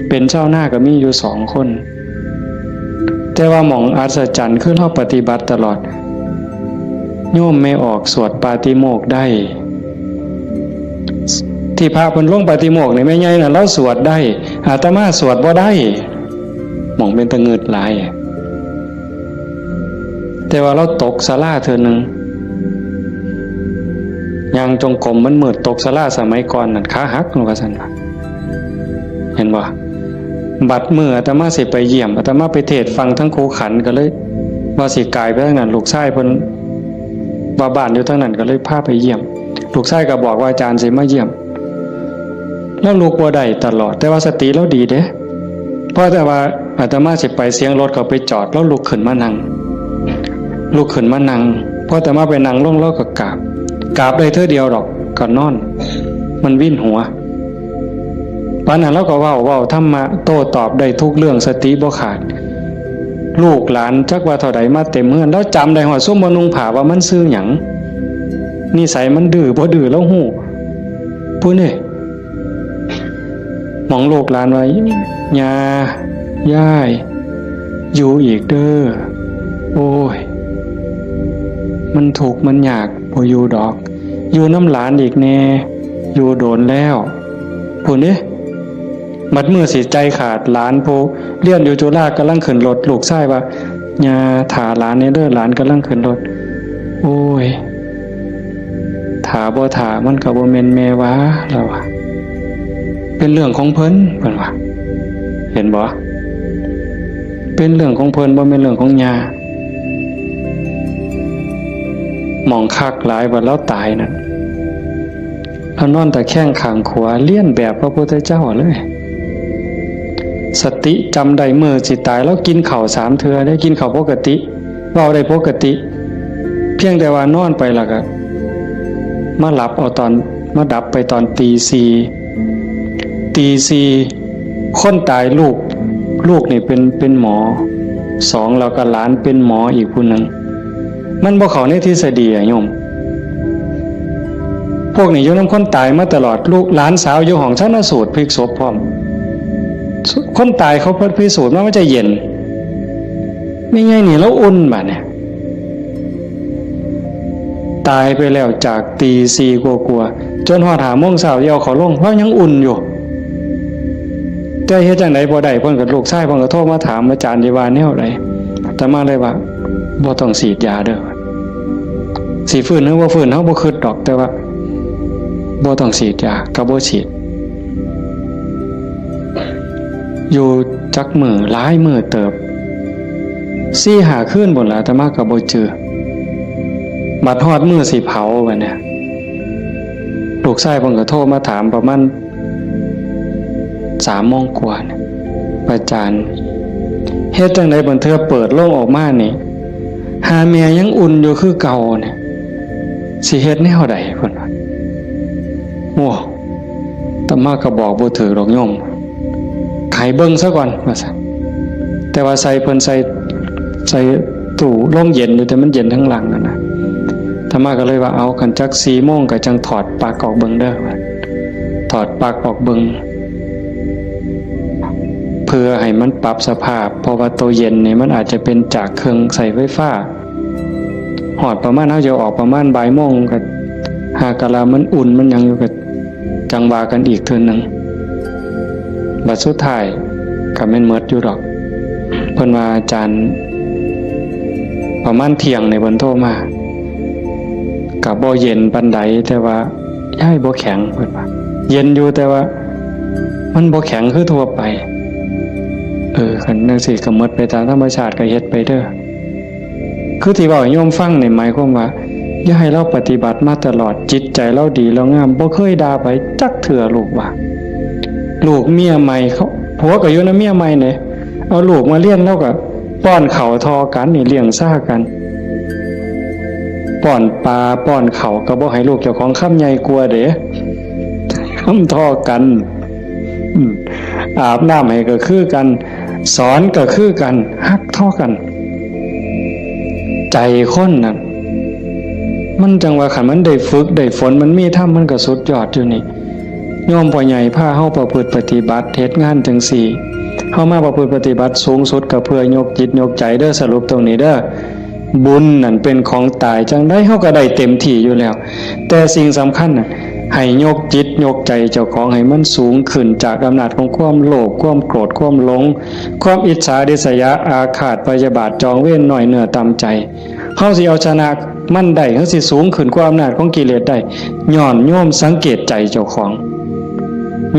เป็นชาวนาก็มีอยู่สองคน แต่ว่าหม่องอัศจรรย์คือลาวปฏิบัติตลอด โยมแม่ออกสวดปาฏิโมกข์ได้ ที่พระเพิ่นลงปาฏิโมกข์นี่แม่ใหญ่น่ะลาวสวดได้ อาตมาสวดบ่ได้ หม่องเป็นตะงึดหลาย แต่ว่าลาวตกศาลาเทื่อหนึ่ง ย่างจงกรมมันมืด ตกศาลาสมัยก่อนนั่นขาหัก ว่าซั่นว่า เห็นบ่ บัดมื้ออาตมาสิไปเยี่ยม อาตมาไปเทศน์ฟังทั้งครูขันก็เลย ว่าสิกายไปทางนั้น ลูกชายเพิ่นว่าบ้านอยู่ทางนั้นก็เลยพาไปเยี่ยม ลูกชายก็บอกว่าอาจารย์สิมาเยี่ยม ลาวลุกบ่ได้ตลอด แต่ว่าสติลาวดีเด้ พอแต่ว่าอาตมาสิไปเสียงรถเขาไปจอด ลาวลุกขึ้นมานั่ง ลุกขึ้นมานั่ง พออาตมาไปนั่งลงลาวก็กราบ กราบได้เทื่อเดียวดอก ก็นอน มันวินหัว ปานนั้นลาวก็เว้า เว้าธรรมะโต้ตอบได้ทุกเรื่อง สติบ่ขาด ลูกหลานจักว่าเท่าใดมาเต็มเฮือน ลาวจำได้ฮอดซุมบ่นุ่งผ้าว่ามันชื่อหยัง นิสัยมันดื้อบ่ดื้อลาวฮู้ ผู้นี่ หม่องลูกหลานว่า ย่า ยาย อยู่อีกเด้อ โอ้ย มันทุกข์มันยาก บ่อยู่ดอก อยู่นำหลานอีกแน่ อยู่โดนแล้ว ผู้นี่ บัดมื้อสิใจขาด หลานผู้เรียนอยู่จุฬากำลังขึ้นรถ ลูกชายว่า ย่า ถ่าหลานแน่เด้อ หลานกำลังขึ้นรถ โอ้ย ถ่าบ่ถ่ามันก็บ่แม่นแม่ว่า ลาวว่า เป็นเรื่องของเพิ่น เพิ่นว่า เห็นบ่ เป็นเรื่องของเพิ่น บ่แม่นเรื่องของย่า หม่องคักหลายว่าลาวตายนั่น ลาวนอนตะแคงข้างขวา เลียนแบบพระพุทธเจ้าเลย สติจำได้มื้อสิตาย ลาวกินข้าวสามเทื่อเด้ กินข้าวปกติ เว้าได้ปกติ เพียงแต่ว่านอนไปแล้วก็ มาหลับเอาตอน มาดับไปตอนตีสี่ ตีสี่ คนตายลูก ลูกนี่เป็น เป็นหมอ สอง แล้วก็หลานเป็นหมออีกผู้หนึ่ง มันบ่เข้าในทฤษฎีอะโยม พวกนี้อยู่นำคนตายมาตลอด ลูกหลานสาวอยู่ห้องชันสูตรพลิกศพพร้อม คนตายเขาพิสูจน์มาว่าจะเย็น แม่ใหญ่นี่ลาวอุ่นบาดเนี่ย ตายไปแล้วจากตีสี่กว่าๆ จนฮอดห้าโมงเช้า เอาเขาลง ลาวยังอุ่นอยู่ แต่เฮ็ดจั่งใดบ่ได้ เพิ่นก็ ลูกชายเพิ่นก็โทรมาถาม อาจารย์สิว่าแนวใด อาตมาเลยว่า บ่ต้องฉีดยาเด้อ สิฟื้นหรือบ่ฟื้น เฮาบ่คิดดอก แต่ว่า บ่ต้องฉีดยา ก็บ่ฉีด อยู่จักมื้อ หลายมื้อเติบ สี่ห้าคืนพู้นล่ะ อาตมาก็บ่จื่อ บัดฮอดมื้อสิเผาบัดเนี่ย ลูกชายเพิ่นก็โทรมาถามประมาณสามโมงกว่าเนี่ย อาจารย์ เฮ็ดจั่งใดบางเทื่อเปิดโลงออกมานี่ หาแม่ยังอุ่นอยู่คือเก่าเนี่ย สิเฮ็ดแนวใดเพิ่นว่า โอ้ อาตมาก็บอกบ่ถืกดอกโยม ให้เบิ่งซะก่อน ว่าซั่น แต่ว่าใส่เพิ่นใส่ ใส่ตู้โรงเย็นอยู่ แต่มันเย็นทั้งหลังนั่นนะ อาตมาก็เลยว่า เอา คันจักสี่โมงก็จั่งถอดปลั๊กออกเบิ่งเด้อ ว่า ถอดปลั๊กออกเบิ่ง เพื่อให้มันปรับสภาพ เพราะว่าตัวเย็นนี่มันอาจจะเป็นจากเครื่องใช้ไฟฟ้า ฮอดประมาณ เฮาจะออกประมาณบ่ายโมง ก็หากะลามันอุ่นมันหยังอยู่ ก็จั่งว่ากันอีกเทื่อหนึ่ง บัดสุดท้ายก็แม่นหมดอยู่ดอก เพิ่นว่าอาจารย์ ประมาณเที่ยงนี่เพิ่นโทรมา ก็บ่เย็นปานใด แต่ว่า ยายบ่แข็ง เพิ่นว่า เย็นอยู่ แต่ว่า มันบ่แข็งคือทั่วไป เออ คันจั่งซี้ก็หมดไปตามธรรมชาติ ก็เฮ็ดไปเด้อ คือที่เว้าให้โยมฟังนี่หมายความว่า อย่าให้ลาวปฏิบัติมาตลอด จิตใจลาวดีลาวงาม บ่เคยด่าไผจักเทื่อ ลูกว่า ลูกเมียใหม่เขา ผัวก็อยู่นำเมียใหม่เด้ เอาลูกมาเรียน ลาวก็ป้อนข้าวท่อกันนี่ เลี้ยงซ่ากัน ป้อนปลาป้อนข้าวก็บ่ให้ลูกเจ้าของ คำใหญ่กว่าเด้ คำท่อกัน อืม อาบน้ำให้ก็คือกัน สอนก็คือกัน ฮักท่อกัน ใจคนน่ะ มันจั่งว่าคันมันได้ฝึกได้ฝน มันมีธรรม มันก็สุดยอดอยู่นี่ โยมพ่อใหญ่พาเฮาประพฤติปฏิบัติ เฮ็ดงานจั่งซี้ เฮามาประพฤติปฏิบัติสูงสุดก็เพื่อยกจิตยกใจเด้อ สรุปตรงนี้เด้อ บุญนั่นเป็นของตาย จั่งใดเฮาก็ได้เต็มที่อยู่แล้ว แต่สิ่งสำคัญน่ะ ให้ยกจิตยกใจเจ้าของให้มันสูงขึ้นจากอำนาจของความโลภ ความโกรธ ความหลง ความอิจฉาริษยา อาฆาตพยาบาท จองเวร น้อยเนื้อต่ำใจ เฮาสิเอาชนะมันได้ เฮาสิสูงขึ้นกว่าอำนาจของกิเลสได้ ย้อนโยมสังเกตใจเจ้าของ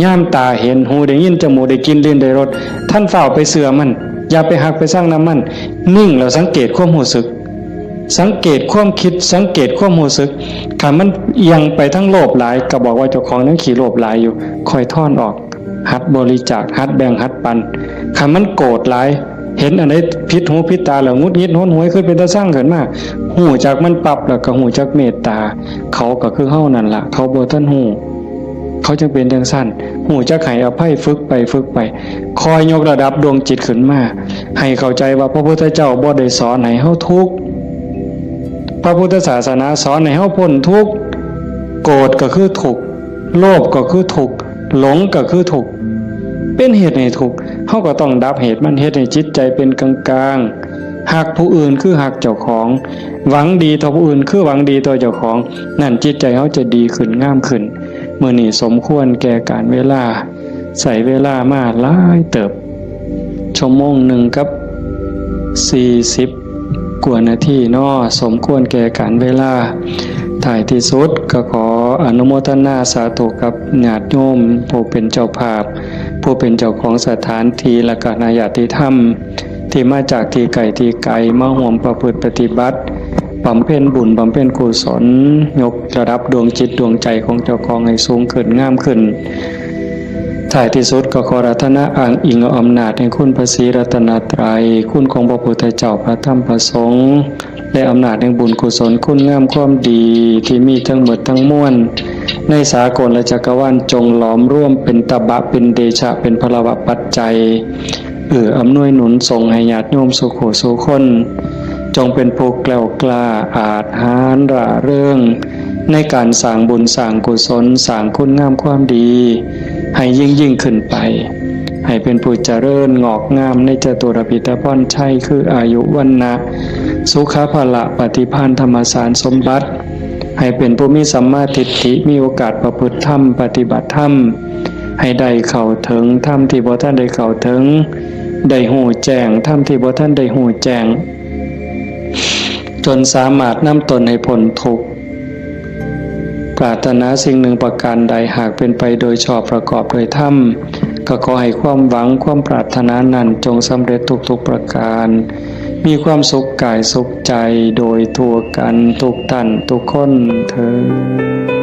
ยามตาเห็น หูได้ยิน จมูกได้กลิ่น ลิ้นได้รส ท่านฟ้าวไปเชื่อมัน อย่าไปฮักไปซังนำมัน นิ่งแล้วสังเกตความรู้สึก สังเกตความคิด สังเกตความรู้สึก คันมันเอียงไปทางโลภหลาย ก็บอกว่าเจ้าของยังขี้โลภหลายอยู่ ค่อยถอนออก หัดบริจาค หัดแบ่ง หัดปัน คันมันโกรธหลาย เห็นอันใดผิดหูผิดตาแล้วหงุดหงิดหนหวย คือเป็นตาซังขึ้นมา ฮู้จักมันปั๊บแล้วก็ฮู้จักเมตตา เขาก็คือเฮานั่นล่ะ เขาบ่ทันฮู้ เขาจั่งเป็นจั่งซั่น ฮู้จักให้อภัย ฝึกไปฝึกไป คอยยกระดับดวงจิตขึ้นมา ให้เข้าใจว่าพระพุทธเจ้าบ่ได้สอนให้เฮาทุกข์ พระพุทธศาสนาสอนให้เฮาพ้นทุกข์ โกรธก็คือทุกข์ โลภก็คือทุกข์ หลงก็คือทุกข์ เป็นเหตุให้ทุกข์ เฮาก็ต้องดับเหตุมัน เฮ็ดให้จิตใจเป็นกลางๆ ฮักผู้อื่นคือฮักเจ้าของ หวังดีต่อผู้อื่นคือหวังดีต่อเจ้าของ นั่นจิตใจเฮาจะดีขึ้น งามขึ้น มื้อนี้สมควรแก่กาลเวลา ใช้เวลามาหลายเติบ ชั่วโมงหนึ่งกับสี่สิบกว่านาทีเนาะ สมควรแก่กาลเวลา ท้ายที่สุดก็ขอ อนุโมทนาสาธุกับญาติโยม ผู้เป็นเจ้าภาพ ผู้เป็นเจ้าของสถานที่ และก็คณะญาติธรรม ที่มาจากที่ไกลที่ไกล มาร่วมประพฤติปฏิบัติ บำเพ็ญบุญ บำเพ็ญกุศล ยกระดับดวงจิตดวงใจของเจ้าของให้สูงขึ้น งามขึ้น ท้ายที่สุดก็ขออาราธนาอ้างอิงเอาอำนาจแห่งคุณพระศรีรัตนตรัย คุณของพระพุทธเจ้า พระธรรม พระสงฆ์ และอำนาจแห่งบุญกุศล คุณงามความดีที่มีทั้งหมดทั้งมวล ในสากลและจักรวาล จงหลอมรวมเป็นตบะ เป็นเดชะ เป็นพลวะปัจจัย เอื้ออำนวยหนุนส่งให้ญาติโยมสู่ผู้สู่คน จงเป็นผู้แกล้วกล้า อาจหาญ ร่าเริง ในการสร้างบุญสร้างกุศล สร้างคุณงามความดี ให้ยิ่งยิ่งขึ้นไป ให้เป็นผู้เจริญงอกงามในจตุรพิธพรชัย คืออายุ วรรณะ สุขะ พละ ปฏิภาณ ธรรมสารสมบัติ ให้เป็นผู้มีสัมมาทิฏฐิ มีโอกาสประพฤติธรรม ปฏิบัติธรรม ให้ได้เข้าถึงธรรมที่บ่ทันได้เข้าถึง ได้ฮู้แจ้งธรรมที่บ่ทันได้ฮู้แจ้ง จนสามารถนำตนให้พ้นทุกข์ ปรารถนาสิ่งหนึ่งประการใด หากเป็นไปโดยชอบประกอบโดยธรรม ก็ขอให้ความหวังความปรารถนานั้นจงสำเร็จทุกๆประการ มีความสุขกายสุขใจโดยทั่วกันทุกท่านทุกคนเทอญ